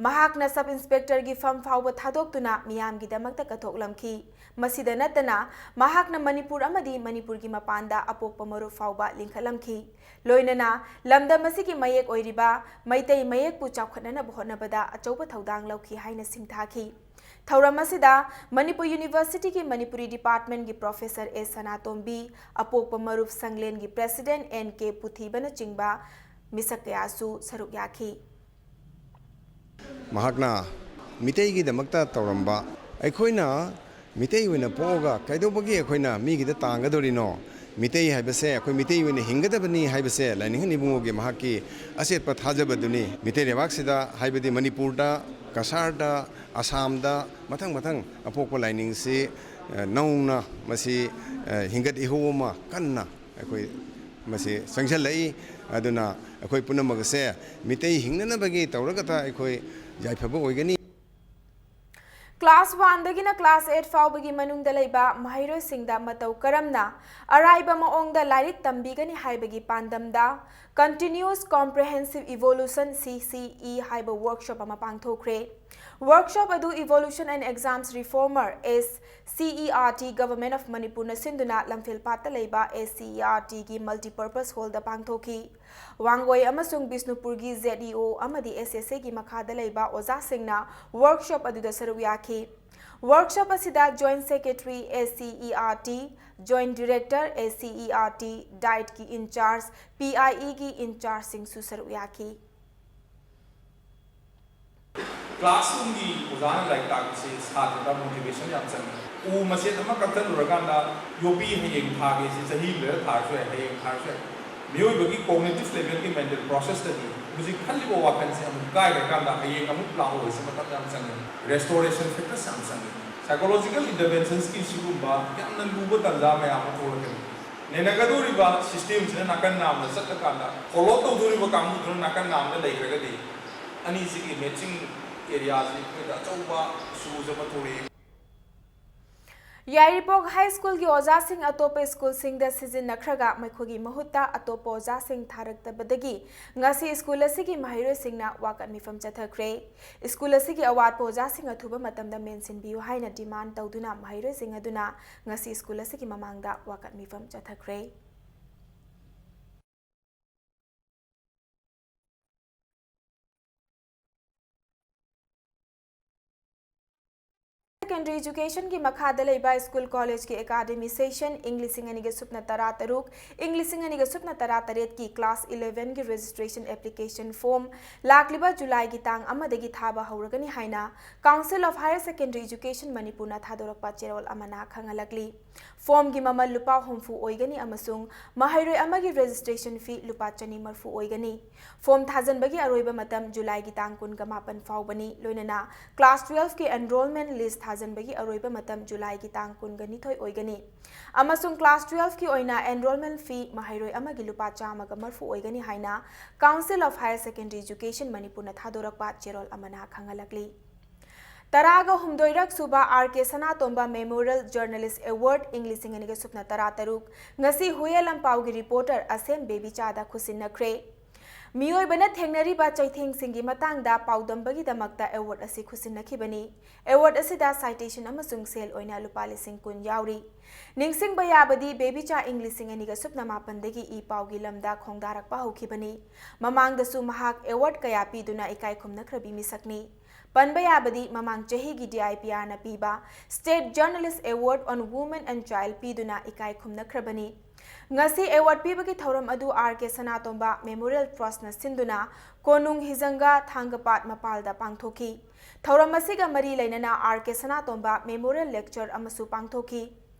ꯃꯍꯥꯛꯅ ꯁꯕ ꯏꯟꯁꯄꯦꯛꯇꯔꯒꯤ ꯐꯝ ꯐꯥꯎꯕ ꯊꯥꯗꯣꯛꯇꯨꯅ ꯃꯤꯌꯥꯝꯒꯤꯗꯃꯛꯇ ꯀꯠꯊꯣꯛꯂꯝꯈꯤ꯫ ꯃꯁꯤꯗ ꯅꯠꯇꯅ ꯃꯍꯥꯛꯅ ꯃꯅꯤꯄꯨꯔ ꯑꯃꯗꯤ ꯃꯅꯤꯄꯨꯔꯒꯤ ꯃꯄꯥꯟꯗ ꯑꯄꯣꯛꯄ ꯃꯔꯨꯞ ꯐꯥꯎꯕ ꯂꯤꯡꯈꯠꯂꯝꯈꯤ꯫ ꯂꯣꯏꯅꯅ ꯂꯝꯗꯝ ꯑꯁꯤꯒꯤ ꯃꯌꯦꯛ ꯑꯣꯏꯔꯤꯕ ꯃꯩꯇꯩ ꯃꯌꯦꯛꯄꯨ ꯆꯥꯎꯈꯠꯅꯅꯕ ꯍꯣꯠꯅꯕꯗ ꯑꯆꯧꯕ ꯊꯧꯗꯥꯡ ꯂꯧꯈꯤ ꯍꯥꯏꯅ ꯁꯤꯡꯊꯥꯈꯤ꯫ ꯊꯧꯔꯝ ꯑꯁꯤꯗ ꯃꯅꯤꯄꯨꯔ ꯌꯨꯅꯤꯚꯔꯁꯤꯇꯤꯒꯤ ꯃꯅꯤꯄꯨꯔꯤ ꯗꯤꯄꯥꯔꯠꯃꯦꯟꯒꯤ ꯄ꯭ꯔꯣꯐꯦꯁꯔ ꯑꯦꯁ ꯁꯅꯥꯇꯣꯝꯕꯤ, ꯑꯄꯣꯛꯄ ꯃꯔꯨꯞ ꯁꯪꯂꯦꯟꯒꯤ ꯄ꯭ꯔꯦꯁꯤꯗꯦꯟꯠ ꯑꯦꯟ ꯀꯦ ꯄꯨꯊꯤꯕꯅꯆꯤꯡꯕ ꯃꯤꯁꯛ ꯀꯌꯥꯁꯨ ꯁꯔꯨꯛ ꯌꯥꯈꯤ꯫ ꯃꯍꯥꯛꯅ ꯃꯤꯇꯩꯒꯤꯗꯃꯛꯇ ꯇꯧꯔꯝꯕ, ꯑꯩꯈꯣꯏꯅ ꯃꯤꯇꯩ ꯑꯣꯏꯅ ꯄꯣꯛꯑꯒ ꯀꯩꯗꯧꯕꯒꯤ ꯑꯩꯈꯣꯏꯅ ꯃꯤꯒꯤꯗ ꯇꯥꯡꯒꯗꯧꯔꯤꯅꯣ? ꯃꯤꯇꯩ ꯍꯥꯏꯕꯁꯦ ꯑꯩꯈꯣꯏ ꯃꯤꯇꯩ ꯑꯣꯏꯅ ꯍꯤꯡꯒꯗꯕꯅꯤ ꯍꯥꯏꯕꯁꯦ ꯂꯥꯏꯅꯤꯡꯍꯜ ꯏꯕꯨꯡꯉꯣꯒꯤ ꯃꯍꯥꯛꯀꯤ ꯑꯆꯦꯠꯄ ꯊꯥꯖꯕꯗꯨꯅꯤ꯫ ꯃꯤꯇꯩ ꯂꯩꯕꯥꯛꯁꯤꯗ, ꯍꯥꯏꯕꯗꯤ ꯃꯅꯤꯄꯨꯔꯗ, ꯀꯁꯥꯔꯗ, ꯑꯁꯥꯝꯗ, ꯃꯊꯪ ꯃꯊꯪ ꯑꯄꯣꯛꯄ ꯂꯥꯏꯅꯤꯡꯁꯤ, ꯑ, ꯅꯧꯅ ꯃꯁꯤ, ꯑ, ꯍꯤꯡꯒꯠ ꯏꯍꯧ ꯑꯃ ꯀꯟꯅ ꯑꯩꯈꯣꯏ ꯃꯁꯤ ꯆꯪꯁꯤꯜꯂꯛꯏ꯫ ꯑꯗꯨꯅ ꯑꯩꯈꯣꯏ ꯄꯨꯝꯅꯃꯛ ꯑꯁꯦ ꯃꯤꯇꯩ ꯍꯤꯡꯅꯅꯕꯒꯤ ꯇꯧꯔꯒꯇ ꯑꯩꯈꯣꯏ ꯌꯥꯏꯐꯕ ꯑꯣꯏꯒꯅꯤ꯫ ꯀ꯭ꯂꯥꯁ ꯋꯥꯟꯗꯒꯤꯅ ꯀ꯭ꯂꯥꯁ ꯑꯦꯠ ꯐꯥꯎꯕꯒꯤ ꯃꯅꯨꯡꯗ ꯂꯩꯕ ꯃꯍꯩꯔꯣꯏꯁꯤꯡꯗ ꯃꯇꯧ ꯀꯔꯝꯅ ꯑꯔꯥꯏꯕ ꯃꯑꯣꯡꯗ ꯂꯥꯏꯔꯤꯛ ꯇꯝꯕꯤꯒꯅꯤ ꯍꯥꯏꯕꯒꯤ ꯄꯥꯟꯗꯝꯗ Continuous Comprehensive Evolution, C C E, ꯍꯥꯏꯕ ꯋꯥꯔꯛꯁꯣꯞ ꯑꯃ ꯄꯥꯡꯊꯣꯛꯈ꯭ꯔꯦ꯫ ꯋꯥꯔꯛꯁꯣꯞ ꯑꯗꯨ Evolution and Exams Reformer, S C E R T, Government of Manipurꯅ ꯁꯤꯟꯗꯨꯅ ꯂꯝꯐꯦꯜꯄꯥꯠꯇ ꯂꯩꯕ S C E R Tꯒꯤ multipurpose hallꯗ ꯄꯥꯡꯊꯣꯛꯈꯤ꯫ ꯋꯥꯡꯒꯣꯏ ꯑꯃꯁꯨꯡ ꯕꯤꯁꯅꯨꯄꯨꯔꯒꯤ Z E O ꯑꯃꯗꯤ S S Aꯒꯤ ꯃꯈꯥꯗ ꯂꯩꯕ ꯑꯣꯖꯥꯁꯤꯡꯅ ꯋꯥꯔꯛꯁꯣꯞ ꯑꯗꯨꯗ ꯁꯔꯨꯛ ꯌꯥꯈꯤ꯫ ꯋꯥꯔꯛꯁꯣꯞ ꯑꯁꯤꯗ Joint Secretary, S C E R T, Joint Director, S C E R T, Dietꯀꯤ in charge, P I Eꯒꯤ in chargeꯁꯤꯡꯁꯨ ꯁꯔꯨꯛ ꯌꯥꯈꯤ꯫ ꯀ꯭ꯂꯥꯁꯔꯨꯝꯒꯤ ꯑꯣꯖꯥꯅ ꯂꯥꯏꯔꯤꯛ ꯇꯥꯛꯄꯁꯦ ꯁꯥꯇ꯭ꯔꯗ ꯃꯣꯇꯤꯚꯦꯁꯟ ꯌꯥꯝ ꯆꯪꯉꯤ꯫ ꯎ ꯃꯆꯦꯠ ꯑꯃ ꯀꯛꯊꯠꯂꯨꯔꯀꯥꯟꯗ ꯌꯣꯠꯄꯤ ꯍꯌꯦꯡ ꯊꯥꯒꯦꯁꯦ ꯆꯍꯤ ꯑꯃꯗ ꯊꯥꯔꯁꯨ ꯌꯥꯏ, ꯍꯌꯦꯡ ꯊꯥꯔꯁꯨ ꯌꯥꯏ꯫ ꯃꯤꯑꯣꯏꯕꯒꯤ ꯀꯣꯒꯅꯤꯇꯤꯚ ꯂꯦꯚꯦꯜꯒꯤ ꯃꯦꯟꯇꯦꯜ ꯄ꯭ꯔꯣꯁꯦꯁꯇꯗꯤ ꯍꯧꯖꯤꯛ ꯈꯜꯂꯤꯕ ꯋꯥꯈꯜꯁꯦ ꯑꯃꯨꯛ ꯀꯥꯏꯈ꯭ꯔꯀꯥꯟꯗ ꯍꯌꯦꯡ ꯑꯃꯨꯛ ꯂꯥꯛꯑꯣꯏꯁꯦ ꯃꯇꯝ ꯌꯥꯝ ꯆꯪꯉꯦ꯫ Restoration factors ꯌꯥꯝ ꯆꯪꯉꯦ꯫ Psychological interventions ꯀꯤ ꯁꯤꯒꯨꯝꯕ ꯌꯥꯝꯅ ꯂꯨꯕ ꯇꯥꯟꯖꯥ ꯃꯌꯥꯝ ꯑꯃ ꯊꯣꯛꯂꯛꯀꯅꯤ꯫ ꯅꯩꯅꯒꯗꯧꯔꯤꯕ system ꯁꯤꯅ ꯅꯥꯀꯟ ꯅꯥꯝꯅ ꯆꯠꯂꯀꯥꯟꯗ, follow ꯇꯧꯗꯧꯔꯤꯕ ꯀꯥꯡꯕꯨꯗꯨꯅ ꯅꯥꯀꯟ ꯅꯥꯝꯅ ꯂꯩꯈ꯭ꯔꯒꯗꯤ, ꯑꯅꯤꯁꯤꯒꯤ matching area ꯁꯤ ꯑꯩꯈꯣꯏꯗ ꯑꯆꯧꯕ issue ꯑꯃ ꯊꯣꯛꯂꯛꯏ꯫ ꯌꯥꯏꯔꯤꯄꯣꯛ ꯍꯥꯏ ꯁ꯭ꯀꯨꯜꯒꯤ ꯑꯣꯖꯥꯁꯤꯡ ꯑꯇꯣꯞꯄ ꯁ꯭ꯀꯨꯜꯁꯤꯡꯗ ꯁꯤꯖꯤꯟꯅꯈ꯭ꯔꯒ ꯃꯈꯣꯏꯒꯤ ꯃꯍꯨꯠꯇ ꯑꯇꯣꯞꯄ ꯑꯣꯖꯥꯁꯤꯡ ꯊꯥꯔꯛꯇꯕꯗꯒꯤ ꯉꯁꯤ ꯁ꯭ꯀꯨꯜ ꯑꯁꯤꯒꯤ ꯃꯍꯩꯔꯣꯏꯁꯤꯡꯅ ꯋꯥꯀꯠ ꯃꯤꯐꯝ ꯆꯠꯊꯈ꯭ꯔꯦ꯫ ꯁ꯭ꯀꯨꯜ ꯑꯁꯤꯒꯤ ꯑꯋꯥꯠꯄ ꯑꯣꯖꯥꯁꯤꯡ ꯑꯊꯨꯕ ꯃꯇꯝꯗ ꯃꯦꯟꯁꯤꯟꯕꯤꯌꯨ ꯍꯥꯏꯅ demand ꯇꯧꯗꯨꯅ ꯃꯍꯩꯔꯣꯏꯁꯤꯡ ꯑꯗꯨꯅ ꯉꯁꯤ ꯁ꯭ꯀꯨꯜ ꯑꯁꯤꯒꯤ ꯃꯃꯥꯡꯗ ꯋꯥꯀꯠ ꯃꯤꯐꯝ ꯆꯠꯊꯈ꯭ꯔꯦ꯫ Secondary Education ꯒꯤ ꯃꯈꯥꯗ ꯂꯩꯕ school college ꯀꯤ academic session ꯏꯪ ꯂꯤꯁꯤꯡ ꯑꯅꯤꯒ ꯁꯨꯞꯅ ꯇꯔꯥ ꯇꯔꯨꯛ, ꯏꯪ ꯂꯤꯁꯤꯡ ꯑꯅꯤꯒ ꯁꯨꯞꯅ ꯇꯔꯥ ꯇꯔꯦꯠ ꯀꯤ class eleven ꯒꯤ registration application form ꯂꯥꯛꯂꯤꯕ ꯖꯨꯂꯥꯏꯒꯤ ꯇꯥꯡ ꯑꯃꯗꯒꯤ ꯊꯥꯕ ꯍꯧꯔꯒꯅꯤ ꯍꯥꯏꯅ Council of Higher Secondary Education ꯃꯅꯤꯄꯨꯔꯅ ꯊꯥꯗꯣꯔꯛꯄ ꯆꯦꯔꯣꯜ ꯑꯃꯅ ꯈꯪꯍꯜꯂꯛꯂꯤ꯫ Form ꯒꯤ ꯃꯃꯜ ꯂꯨꯄꯥ ꯍꯨꯝꯐꯨ ꯑꯣꯏꯒꯅꯤ ꯑꯃꯁꯨꯡ ꯃꯍꯩꯔꯣꯏ ꯑꯃꯒꯤ registration fee ꯂꯨꯄꯥ ꯆꯅꯤ ꯃꯔꯤꯐꯨ ꯑꯣꯏꯒꯅꯤ꯫ Form ꯊꯥꯖꯤꯟꯕꯒꯤ ꯑꯔꯣꯏꯕ ꯃꯇꯝ ꯖꯨꯂꯥꯏꯒꯤ ꯇꯥꯡ ꯀꯨꯟꯒ ꯃꯥꯄꯟ ꯐꯥꯎꯕꯅꯤ꯫ ꯂꯣꯏꯅꯅ class twelve ꯀꯤ enrollment list ꯊꯥꯖꯤꯟꯕꯒꯤ ꯑꯔꯣꯏꯕ ꯃꯇꯝ ꯖꯨꯂꯥꯏꯒꯤ ꯇꯥꯡ ꯀꯨꯟꯒ ꯅꯤꯊꯣꯏ ꯑꯣꯏꯒꯅꯤ꯫ ꯑꯃꯁꯨꯡ class twelve ꯀꯤ ꯑꯣꯏꯅ enrollment fee ꯃꯍꯩꯔꯣꯏ ꯑꯃꯒꯤ ꯂꯨꯄꯥ ꯆꯥꯝꯃꯒ ꯃꯔꯤꯐꯨ ꯑꯣꯏꯒꯅꯤ ꯍꯥꯏꯅ Council of Higher Secondary Education ꯃꯅꯤꯄꯨꯔꯅ ꯊꯥꯗꯣꯔꯛꯄ ꯆꯦꯔꯣꯜ ꯑꯃꯅ ꯈꯪꯍꯜꯂꯛꯂꯤ꯫ ꯇꯔꯥꯒ ꯍꯨꯝꯗꯣꯏꯔꯛ ꯁꯨꯕ ꯑꯥꯔ ꯀꯦ ꯁꯅꯥꯇꯣꯝꯕ Memorial Journalist Award ꯏꯪ ꯂꯤꯁꯤꯡ ꯑꯅꯤꯒ ꯁꯨꯞꯅ ꯇꯔꯥ ꯇꯔꯨꯛ ꯉꯁꯤ ꯍꯨꯌꯦꯟ ꯂꯝꯄꯥꯎꯒꯤ reporter ꯑꯁꯦꯝ ꯕꯦꯕꯤꯆꯥꯗ ꯈꯨꯠꯁꯤꯟꯅꯈ꯭ꯔꯦ꯫ ꯃꯤꯑꯣꯏꯕꯅ ꯊꯦꯡꯅꯔꯤꯕ ꯆꯩꯊꯦꯡꯁꯤꯡꯒꯤ ꯃꯇꯥꯡꯗ ꯄꯥꯎꯗꯝꯕꯒꯤꯗꯃꯛꯇ award ꯑꯁꯤ ꯈꯨꯠꯁꯤꯟꯅꯈꯤꯕꯅꯤ꯫ Award ꯑꯁꯤꯗ citation ꯑꯃꯁꯨꯡ ꯁꯦꯜ ꯑꯣꯏꯅ ꯂꯨꯄꯥ ꯂꯤꯁꯤꯡ ꯀꯨꯟ ꯌꯥꯎꯔꯤ꯫ ꯅꯤꯡꯁꯤꯡꯕ ꯌꯥꯕꯗꯤ, ꯕꯦꯕꯤꯆꯥ ꯏꯪ ꯂꯤꯁꯤꯡ ꯑꯅꯤꯒ ꯁꯨꯞꯅ ꯃꯥꯄꯟꯗꯒꯤ ꯏ ꯄꯥꯎꯒꯤ ꯂꯝꯗ ꯈꯣꯡꯗꯥꯔꯛꯄ ꯍꯧꯈꯤꯕꯅꯤ꯫ ꯃꯃꯥꯡꯗꯁꯨ ꯃꯍꯥꯛ award ꯀꯌꯥ ꯄꯤꯗꯨꯅ ꯏꯀꯥꯏ ꯈꯨꯝꯅꯈ꯭ꯔꯕꯤ ꯃꯤꯁꯛꯅꯤ꯫ ꯄꯟꯕ ꯌꯥꯕꯗꯤ, ꯃꯃꯥꯡ ꯆꯍꯤꯒꯤ D I P R ꯅ ꯄꯤꯕ State Journalist Award on Women and Child ꯄꯤꯗꯨꯅ ꯏꯀꯥꯏ ꯈꯨꯝꯅꯈ꯭ꯔꯕꯅꯤ꯫ ꯉꯁꯤ award ꯄꯤꯕꯒꯤ ꯊꯧꯔꯝ ꯑꯗꯨ ꯑꯥꯔ ꯀꯦ ꯁꯅꯥꯇꯣꯝꯕ Memorial Trust ꯅ ꯁꯤꯟꯗꯨꯅ ꯀꯣꯅꯨꯡ ꯍꯤꯖꯪꯒ ꯊꯥꯡꯒꯄꯥꯠ ꯃꯄꯥꯜꯗ ꯄꯥꯡꯊꯣꯛꯈꯤ꯫ ꯊꯧꯔꯝ ꯑꯁꯤꯒ ꯃꯔꯤ ꯂꯩꯅꯅ ꯑꯥꯔ ꯀꯦ ꯁꯅꯥꯇꯣꯝꯕ Memorial Lecture ꯑꯃꯁꯨ ꯄꯥꯡꯊꯣꯛꯈꯤ꯫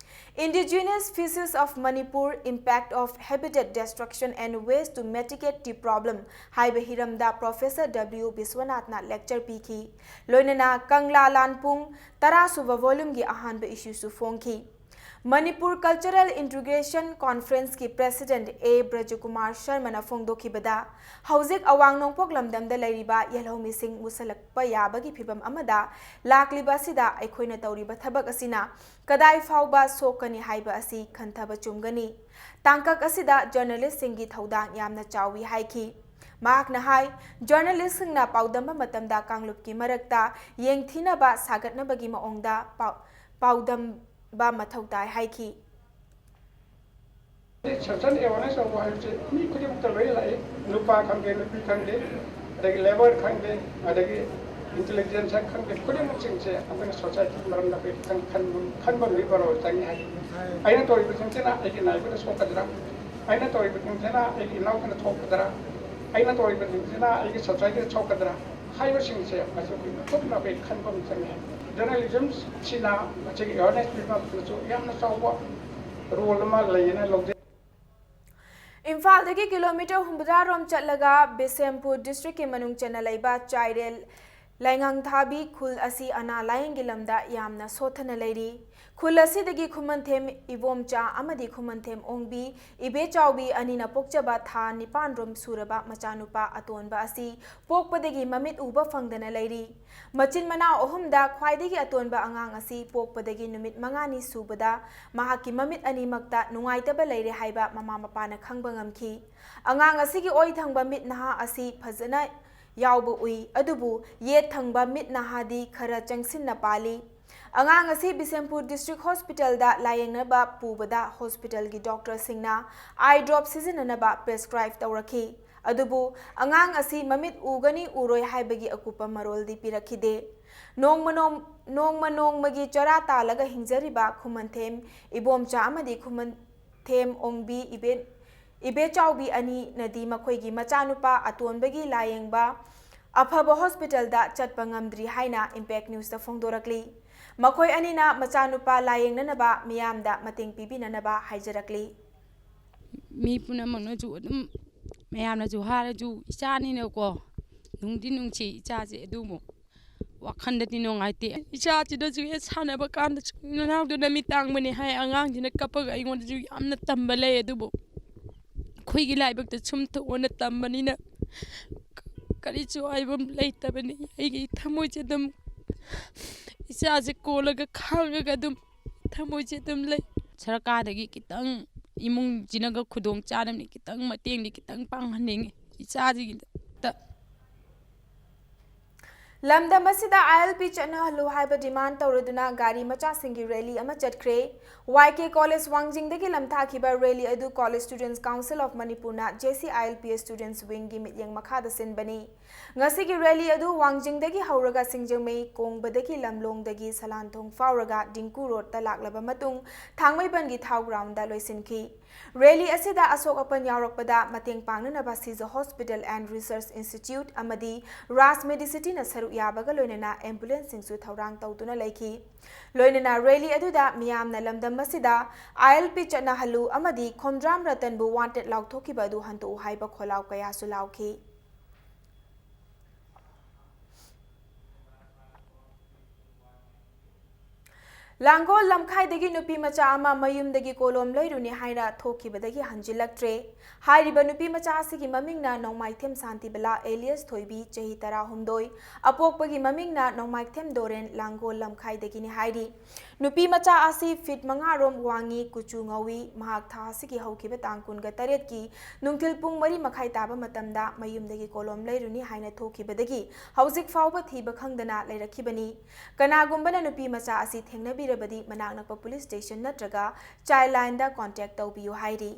Indigenous Species of Manipur, Impact of Habitat Destruction and Ways to Mitigate the Problem ꯍꯥꯏꯕ ꯍꯤꯔꯝꯗ Professor W ꯕꯤꯁ꯭ꯋꯅꯥꯊꯅ lecture ꯄꯤꯈꯤ꯫ ꯂꯣꯏꯅꯅ ꯀꯪꯂꯥ ꯂꯥꯟ ꯄꯨꯡ ꯇꯔꯥ ꯁꯨꯕ volumeꯒꯤ ꯑꯍꯥꯟꯕ issueꯁꯨ ꯐꯣꯡꯈꯤ꯫ Manipur Cultural Integration Conferenceꯀꯤ President A ꯕ꯭ꯔꯖꯀꯨꯃꯥꯔ ꯁꯔꯃꯅ ꯐꯣꯡꯗꯣꯛꯈꯤꯕꯗ, ꯍꯧꯖꯤꯛ ꯑꯋꯥꯡ ꯅꯣꯡꯄꯣꯛ ꯂꯝꯗꯝꯗ ꯂꯩꯔꯤꯕ ꯌꯦꯜꯍꯧꯃꯤꯁꯤꯡ ꯃꯨꯁꯜꯂꯛꯄ ꯌꯥꯕꯒꯤ ꯐꯤꯚꯝ ꯑꯃꯗ ꯂꯥꯛꯂꯤꯕ ꯑꯁꯤꯗ ꯑꯩꯈꯣꯏꯅ ꯇꯧꯔꯤꯕ ꯊꯕꯛ ꯑꯁꯤꯅ ꯀꯗꯥꯏ ꯐꯥꯎꯕ ꯁꯣꯛꯀꯅꯤ ꯍꯥꯏꯕ ꯑꯁꯤ ꯈꯟꯊꯕ ꯆꯨꯝꯒꯅꯤ꯫ ꯇꯥꯡꯀꯛ ꯑꯁꯤꯗ journalistꯁꯤꯡꯒꯤ ꯊꯧꯗꯥꯡ ꯌꯥꯝꯅ ꯆꯥꯎꯏ ꯍꯥꯏꯈꯤ꯫ ꯃꯍꯥꯛꯅ ꯍꯥꯏ, journalistꯁꯤꯡꯅ ꯄꯥꯎꯗꯝꯕ ꯃꯇꯝꯗ ꯀꯥꯡꯂꯨꯞꯀꯤ ꯃꯔꯛꯇ ꯌꯦꯡꯊꯤꯅꯕ ꯁꯥꯒꯠꯅꯕꯒꯤ ꯃꯑꯣꯡꯗ ꯄꯥꯎ-, ꯄꯥꯎꯗꯝꯕ ꯃꯊꯧ ꯇꯥꯏ ꯍꯥꯏꯈꯤ꯫ Social awareness ꯇꯧꯕ ꯍꯥꯏꯕꯁꯦ ꯃꯤ ꯈꯨꯗꯤꯡꯃꯛꯇ ꯂꯣꯏ ꯂꯥꯛꯏ, ꯅꯨꯄꯥ ꯈꯪꯗꯦ, ꯅꯨꯄꯤ ꯈꯪꯗꯦ, ꯑꯗꯒꯤ labour ꯈꯪꯗꯦ, ꯑꯗꯒꯤ intelligence ꯈꯪꯗꯦ, ꯈꯨꯗꯤꯡꯃꯛꯁꯤꯡꯁꯦ ꯑꯩꯈꯣꯏꯅ society ꯃꯔꯝꯗ ꯑꯩꯈꯣꯏ ꯈꯤꯇꯪ ꯈꯟꯕ, ꯈꯟꯕ ꯑꯃꯗꯤ ꯃꯔꯣꯜ ꯆꯪꯉꯤ ꯍꯥꯏ꯫ ꯑꯩꯅ ꯇꯧꯔꯤꯕꯁꯤꯡꯁꯤꯅ ꯑꯩꯒꯤ ꯅꯥꯏꯕꯗ ꯁꯣꯛꯀꯗ꯭ꯔꯥ? ꯑꯩꯅ ꯇꯧꯔꯤꯕꯁꯤꯡꯁꯤꯅ ꯑꯩꯒꯤ ꯏꯅꯥꯎꯁꯤꯡꯗ ꯁꯣꯛꯀꯗ꯭ꯔꯥ? ꯑꯩꯅ ꯇꯧꯔꯤꯕꯁꯤꯡꯁꯤꯅ ꯑꯩꯒꯤ societyꯗ ꯁꯣꯛꯀꯗ꯭ꯔꯥ? ꯍꯥꯏꯕꯁꯤꯡꯁꯦ ꯃꯁꯤ ꯑꯩꯈꯣꯏ ꯃꯤꯀꯨꯞꯅ ꯑꯩꯈꯣꯏ ꯈꯟꯕ ꯑꯃ ꯆꯪꯉꯤ꯫ Journalismꯁꯤꯅ ꯃꯁꯤꯒꯤ awareness ꯄꯤꯕ ꯑꯃꯁꯨ ꯌꯥꯝꯅ ꯆꯥꯎꯕ role ꯑꯃ ꯂꯩꯌꯦꯅ ꯂꯧꯖꯩ꯫ ꯏꯝꯐꯥꯜꯗꯒꯤ kilometre ꯍꯨꯝꯐꯨꯇꯔꯥ ꯔꯣꯝ ꯆꯠꯂꯒ ꯕꯤꯁꯦꯝꯄꯨꯔ districtꯀꯤ ꯃꯅꯨꯡ ꯆꯟꯅ ꯂꯩꯕ ꯆꯥꯏꯔꯦꯜ ꯂꯥꯏꯉꯥꯡꯊꯥꯕꯤ ꯈꯨꯜ ꯑꯁꯤ ꯑꯅꯥ ꯂꯥꯌꯦꯡꯒꯤ ꯂꯝꯗ ꯌꯥꯝꯅ ꯁꯣꯠꯊꯅ ꯂꯩꯔꯤ꯫ ꯈꯨꯜ ꯑꯁꯤꯗꯒꯤ ꯈꯨꯃꯟꯊꯦꯝ ꯏꯕꯣꯝꯆꯥ ꯑꯃꯗꯤ ꯈꯨꯃꯟꯊꯦꯝ ꯑꯣꯡꯕꯤ ꯏꯕꯦꯆꯥꯎꯕꯤ ꯑꯅꯤꯅ ꯄꯣꯛꯆꯕ ꯊꯥ ꯅꯤꯄꯥꯟ ꯔꯣꯝ ꯁꯨꯔꯕ ꯃꯆꯥꯅꯨꯄꯥ ꯑꯇꯣꯟꯕ ꯑꯁꯤ ꯄꯣꯛꯄꯗꯒꯤ ꯃꯃꯤꯠ ꯎꯕ ꯐꯪꯗꯅ ꯂꯩꯔꯤ꯫ ꯃꯆꯤꯟ ꯃꯅꯥꯎ ꯑꯍꯨꯝꯗ ꯈ꯭ꯋꯥꯏꯗꯒꯤ ꯑꯇꯣꯟꯕ ꯑꯉꯥꯡ ꯑꯁꯤ ꯄꯣꯛꯄꯗꯒꯤ ꯅꯨꯃꯤꯠ ꯃꯉꯥꯅꯤ ꯁꯨꯕꯗ ꯃꯍꯥꯛꯀꯤ ꯃꯃꯤꯠ ꯑꯅꯤꯃꯛꯇ ꯅꯨꯡꯉꯥꯏꯇꯕ ꯂꯩꯔꯦ ꯍꯥꯏꯕ ꯃꯃꯥ ꯃꯄꯥꯅ ꯈꯪꯕ ꯉꯝꯈꯤ꯫ ꯑꯉꯥꯡ ꯑꯁꯤꯒꯤ ꯑꯣꯏ ꯊꯪꯕ ꯃꯤꯠ ꯅꯍꯥ ꯑꯁꯤ ꯐꯖꯅ ꯌꯥꯎꯕ ꯎꯏ, ꯑꯗꯨꯕꯨ ꯌꯦꯠ ꯊꯪꯕ ꯃꯤꯠ ꯅꯍꯥꯗꯤ ꯈꯔ ꯆꯪꯁꯤꯟꯅ ꯄꯥꯜꯂꯤ꯫ ꯑꯉꯥꯡ ꯑꯁꯤ ꯕꯤꯁꯦꯝꯄꯨꯔ District Hospitalꯗ ꯂꯥꯌꯦꯡꯅꯕ ꯄꯨꯕꯗ hospitalꯒꯤ doctorꯁꯤꯡꯅ eye drop ꯁꯤꯖꯤꯟꯅꯅꯕ prescribe ꯇꯧꯔꯛꯈꯤ꯫ ꯑꯗꯨꯕꯨ ꯑꯉꯥꯡ ꯑꯁꯤ ꯃꯃꯤꯠ ꯎꯒꯅꯤ ꯎꯔꯣꯏ ꯍꯥꯏꯕꯒꯤ ꯑꯀꯨꯞꯄ ꯃꯔꯣꯜꯗꯤ ꯄꯤꯔꯛꯈꯤꯗꯦ꯫ ꯅꯣꯡꯃ ꯅꯣꯡ-, ꯅꯣꯡꯃ ꯅꯣꯡꯃꯒꯤ ꯆꯔꯥ ꯇꯥꯜꯂꯒ ꯍꯤꯡꯖꯔꯤꯕ ꯈꯨꯃꯟꯊꯦꯝ ꯏꯕꯣꯝꯆꯥ ꯑꯃꯗꯤ ꯈꯨꯃꯟꯊꯦꯝ ꯑꯣꯡꯕꯤ ꯏꯕꯦ-, ꯏꯕꯦꯆꯥꯎꯕꯤ ꯑꯅꯤꯅꯗꯤ ꯃꯈꯣꯏꯒꯤ ꯃꯆꯥꯅꯨꯄꯥ ꯑꯇꯣꯟꯕꯒꯤ ꯂꯥꯌꯦꯡꯕ ꯑꯐꯕ hospitalꯗ ꯆꯠꯄ ꯉꯝꯗ꯭ꯔꯤ ꯍꯥꯏꯅ Impact Newsꯇ ꯐꯣꯡꯗꯣꯔꯛꯂꯤ꯫ ꯃꯈꯣꯏ ꯑꯅꯤꯅ ꯃꯆꯥꯅꯨꯄꯥ ꯂꯥꯌꯦꯡꯅꯅꯕ ꯃꯤꯌꯥꯝꯗ ꯃꯇꯦꯡ ꯄꯤꯕꯤꯅꯅꯕ ꯍꯥꯏꯖꯔꯛꯂꯤ꯫ ꯃꯤ ꯄꯨꯝꯅꯃꯛꯅꯁꯨ ꯑꯗꯨꯝ, ꯃꯌꯥꯝꯅꯁꯨ ꯍꯥꯏꯔꯁꯨ, ꯏꯆꯥꯅꯤꯅꯀꯣ, ꯅꯨꯡꯗꯤ ꯅꯨꯡꯁꯤ ꯏꯆꯥꯁꯦ, ꯑꯗꯨꯕꯨ ꯋꯥꯈꯜꯗꯗꯤ ꯅꯨꯡꯉꯥꯏꯇꯦ꯫ ꯏꯆꯥꯁꯤꯗꯁꯨ ꯍꯦꯛ ꯁꯥꯟꯅꯕ ꯀꯥꯟꯗꯁꯨ ꯅꯅꯥꯎꯗꯨꯅ ꯃꯤꯠ ꯇꯥꯡꯕꯅꯤ ꯍꯥꯏ꯫ ꯑꯉꯥꯡꯁꯤꯅ ꯀꯞꯄꯒ ꯑꯩꯉꯣꯟꯗꯁꯨ ꯌꯥꯝꯅ ꯇꯝꯕ ꯂꯩ, ꯑꯗꯨꯕꯨ ꯑꯩꯈꯣꯏꯒꯤ ꯂꯥꯏꯕꯛꯇ ꯁꯨꯝ ꯊꯣꯛꯑꯣꯅ ꯇꯝꯕꯅꯤꯅ ꯀꯔꯤꯁꯨ ꯍꯥꯏꯕ ꯂꯩꯇꯕꯅꯤ꯫ ꯑꯩꯒꯤ ꯊꯃꯣꯏꯁꯦ ꯑꯗꯨꯝ, ꯏꯆꯥꯁꯦ ꯀꯣꯜꯂꯒ ꯈꯥꯡꯉꯒ ꯑꯗꯨꯝ ꯊꯃꯣꯏꯁꯦ ꯑꯗꯨꯝ ꯂꯩ꯫ ꯁꯔꯀꯥꯔꯗꯒꯤ ꯈꯤꯇꯪ, ꯏꯃꯨꯡꯁꯤꯅꯒ ꯈꯨꯗꯣꯡ ꯆꯥꯗꯕꯅꯤ, ꯈꯤꯇꯪ ꯃꯇꯦꯡꯗꯤ ꯈꯤꯇꯪ ꯄꯥꯡꯍꯟꯅꯤꯡꯉꯤ ꯏꯆꯥꯁꯤꯡꯗ꯫ ꯂꯝꯗꯝ ꯑꯁꯤꯗ ꯑꯥꯏ ꯑꯦꯜ ꯄꯤ ꯆꯠꯅꯍꯜꯂꯨ ꯍꯥꯏꯕ ꯗꯤꯃꯥꯟ ꯇꯧꯔꯗꯨꯅ ꯒꯥꯔꯤ ꯃꯆꯥꯁꯤꯡꯒꯤ ꯔꯦꯂꯤ ꯑꯃ ꯆꯠꯈ꯭ꯔꯦ꯫ ꯋꯥꯏ ꯀꯦ ꯀꯣꯂꯦꯖ ꯋꯥꯡꯖꯤꯡꯗꯒꯤ ꯂꯝꯊꯥꯈꯤꯕ ꯔꯦꯂꯤ ꯑꯗꯨ College Students Council of Manipurꯅ J C I L P students wingꯒꯤ ꯃꯤꯠꯌꯦꯡ ꯃꯈꯥꯗ ꯁꯤꯟꯕꯅꯤ꯫ ꯉꯁꯤꯒꯤ ꯔꯦꯂꯤ ꯑꯗꯨ ꯋꯥꯡꯖꯤꯡꯗꯒꯤ ꯍꯧꯔꯒ ꯁꯤꯡꯖꯃꯩ, ꯀꯣꯡꯕꯗꯒꯤ, ꯂꯝꯂꯣꯡꯗꯒꯤ ꯁꯂꯥꯟꯊꯣꯡ ꯐꯥꯎꯔꯒ ꯗꯤꯡꯀꯨ ꯔꯣꯗꯇ ꯂꯥꯛꯂꯕ ꯃꯇꯨꯡ ꯊꯥꯡꯃꯩꯕꯟꯒꯤ ꯊꯥꯎ ꯒ꯭ꯔꯥꯎꯟꯗ ꯂꯣꯏꯁꯤꯟꯈꯤ꯫ ꯔꯦꯂꯤ ꯑꯁꯤꯗ ꯑꯁꯣꯛ ꯑꯄꯟ ꯌꯥꯎꯔꯛꯄꯗ ꯃꯇꯦꯡ ꯄꯥꯡꯅꯅꯕ ꯁꯤꯖ Hospital and Research Institute ꯑꯃꯗꯤ ꯔꯥꯖ ꯃꯦꯗꯤꯁꯤꯇꯤꯅ ꯁꯔꯨꯛ ꯌꯥꯕꯒ ꯂꯣꯏꯅꯅ ꯑꯦꯝꯕꯨꯂꯦꯟꯁꯁꯤꯡꯁꯨ ꯊꯧꯔꯥꯡ ꯇꯧꯗꯨꯅ ꯂꯩꯈꯤ꯫ ꯂꯣꯏꯅꯅ ꯔꯦꯂꯤ ꯑꯗꯨꯗ ꯃꯤꯌꯥꯝꯅ ꯂꯝꯗꯝ ꯑꯁꯤꯗ ꯑꯥꯏ ꯑꯦꯜ ꯄꯤ ꯆꯠꯅꯍꯜꯂꯨ ꯑꯃꯗꯤ ꯈꯣꯝꯗ꯭ꯔꯥꯝ ꯔꯇꯟꯕꯨ wanted ꯂꯥꯎꯊꯣꯛꯈꯤꯕ ꯑꯗꯨ ꯍꯟꯗꯣꯛꯎ ꯍꯥꯏꯕ ꯈꯣꯜꯂꯥꯎ ꯀꯌꯥꯁꯨ ꯂꯥꯎꯈꯤ꯫ ꯂꯥꯡꯒꯣꯜ ꯂꯝꯈꯥꯏꯗꯒꯤ ꯅꯨꯄꯤ ꯃꯆꯥ ꯑꯃ ꯃꯌꯨꯝꯗꯒꯤ ꯀꯣꯂꯣꯝ ꯂꯩꯔꯨꯅꯤ ꯍꯥꯏꯅ ꯊꯣꯛꯈꯤꯕꯗꯒꯤ ꯍꯟꯖꯤꯜꯂꯛꯇ꯭ꯔꯦ꯫ ꯍꯥꯏꯔꯤꯕ ꯅꯨꯄꯤ ꯃꯆꯥ ꯑꯁꯤꯒꯤ ꯃꯃꯤꯡꯅ ꯅꯣꯡꯃꯥꯏꯊꯦꯝ ꯁꯥꯟꯇꯤꯕꯂꯥ alias ꯊꯣꯏꯕꯤ, ꯆꯍꯤ ꯇꯔꯥꯍꯨꯝꯗꯣꯏ, ꯑꯄꯣꯛꯄꯒꯤ ꯃꯃꯤꯡꯅ ꯅꯣꯡꯃꯥꯏꯊꯦꯝ ꯗꯣꯔꯦꯟ, ꯂꯥꯡꯒꯣꯜ ꯂꯝꯈꯥꯏꯗꯒꯤꯅꯤ ꯍꯥꯏꯔꯤ꯫ ꯅꯨꯄꯤ ꯃꯆꯥ ꯑꯁꯤ ꯐꯤꯠ ꯃꯉꯥ ꯔꯣꯝ ꯋꯥꯡꯉꯤ, ꯀꯨꯆꯨ ꯉꯧꯏ꯫ ꯃꯍꯥꯛ ꯊꯥ ꯑꯁꯤꯒꯤ ꯍꯧꯈꯤꯕ ꯇꯥꯡ ꯀꯨꯟꯒ ꯇꯔꯦꯠꯀꯤ ꯅꯨꯡꯊꯤꯜ ꯄꯨꯡ ꯃꯔꯤ ꯃꯈꯥꯏ ꯇꯥꯕ ꯃꯇꯝꯗ ꯃꯌꯨꯝꯗꯒꯤ ꯀꯣꯂꯣꯝ ꯂꯩꯔꯨꯅꯤ ꯍꯥꯏꯅ ꯊꯣꯛꯈꯤꯕꯗꯒꯤ ꯍꯧꯖꯤꯛ ꯐꯥꯎꯕ ꯊꯤꯕ ꯈꯪꯗꯅ ꯂꯩꯔꯛꯈꯤꯕꯅꯤ꯫ ꯀꯅꯥꯒꯨꯝꯕꯅ ꯅꯨꯄꯤ ꯃꯆꯥ ꯑꯁꯤ ꯊꯦꯡꯅꯕꯤꯔꯕꯗꯤ ꯃꯅꯥꯛ ꯅꯛꯄ police station ꯅꯠꯇ꯭ꯔꯒ Childlineꯗ contact ꯇꯧꯕꯤꯌꯨ ꯍꯥꯏꯔꯤ꯫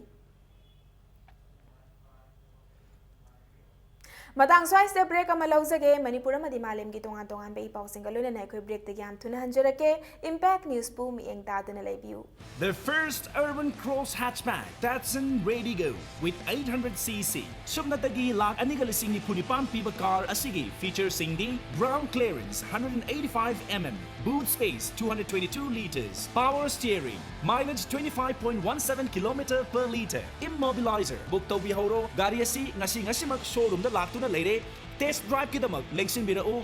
ꯃꯇꯥꯡ ꯁ꯭ꯋꯥꯏꯁꯤꯗ ꯕ꯭ꯔꯦꯛ ꯑꯃ ꯂꯧꯖꯒꯦ꯫ ꯃꯅꯤꯄꯨꯔ ꯑꯃꯗꯤ ꯃꯥꯂꯦꯝꯒꯤ ꯇꯣꯉꯥꯟ ꯇꯣꯉꯥꯟꯕ ꯏ ꯄꯥꯎꯁꯤꯡꯒ ꯂꯣꯏꯅꯅ ꯑꯩꯈꯣꯏ ꯕ꯭ꯔꯦꯛꯇꯒꯤ ꯌꯥꯝ ꯊꯨꯅ ꯍꯟꯖꯔꯛꯀꯦ꯫ ꯏꯝꯄꯦꯛ ꯅ꯭ꯌꯨꯁꯄꯨ ꯃꯤꯠꯌꯦꯡ ꯇꯥꯗꯨꯅ ꯂꯩꯕꯤꯌꯨ꯫ The first urban cross hatchback, Datsun Raydigo, with eight hundred cc. ꯁꯨꯞꯅꯇꯒꯤ ꯂꯥꯈ ꯑꯅꯤꯒ ꯂꯤꯁꯤꯡ ꯅꯤꯐꯨ ꯅꯤꯄꯥꯟ ꯄꯤꯕ ꯀꯥꯔ ꯑꯁꯤꯒꯤ ꯐꯤꯆꯔꯁꯤꯡꯗꯤ: ground clearance hundred and eighty-five mm, boot space two hundred twenty-two liters, power steering, mileage twenty-five point one seven kilometer per liter, immobilizer꯫ Book ꯇꯧꯕꯤꯍꯧꯔꯣ꯫ ꯒꯥꯔꯤ ꯑꯁꯤ ꯉꯁꯤ ꯉꯁꯤꯃꯛ ꯁꯣꯔꯨꯝꯗ ꯂꯥꯛꯇꯨꯅ ꯂꯩꯔꯦ꯫ ꯇꯦꯁ ꯗ꯭ꯔꯥꯏꯚꯀꯤꯗꯃꯛ ꯂꯦꯡꯁꯤꯟꯕꯤꯔꯛꯎ,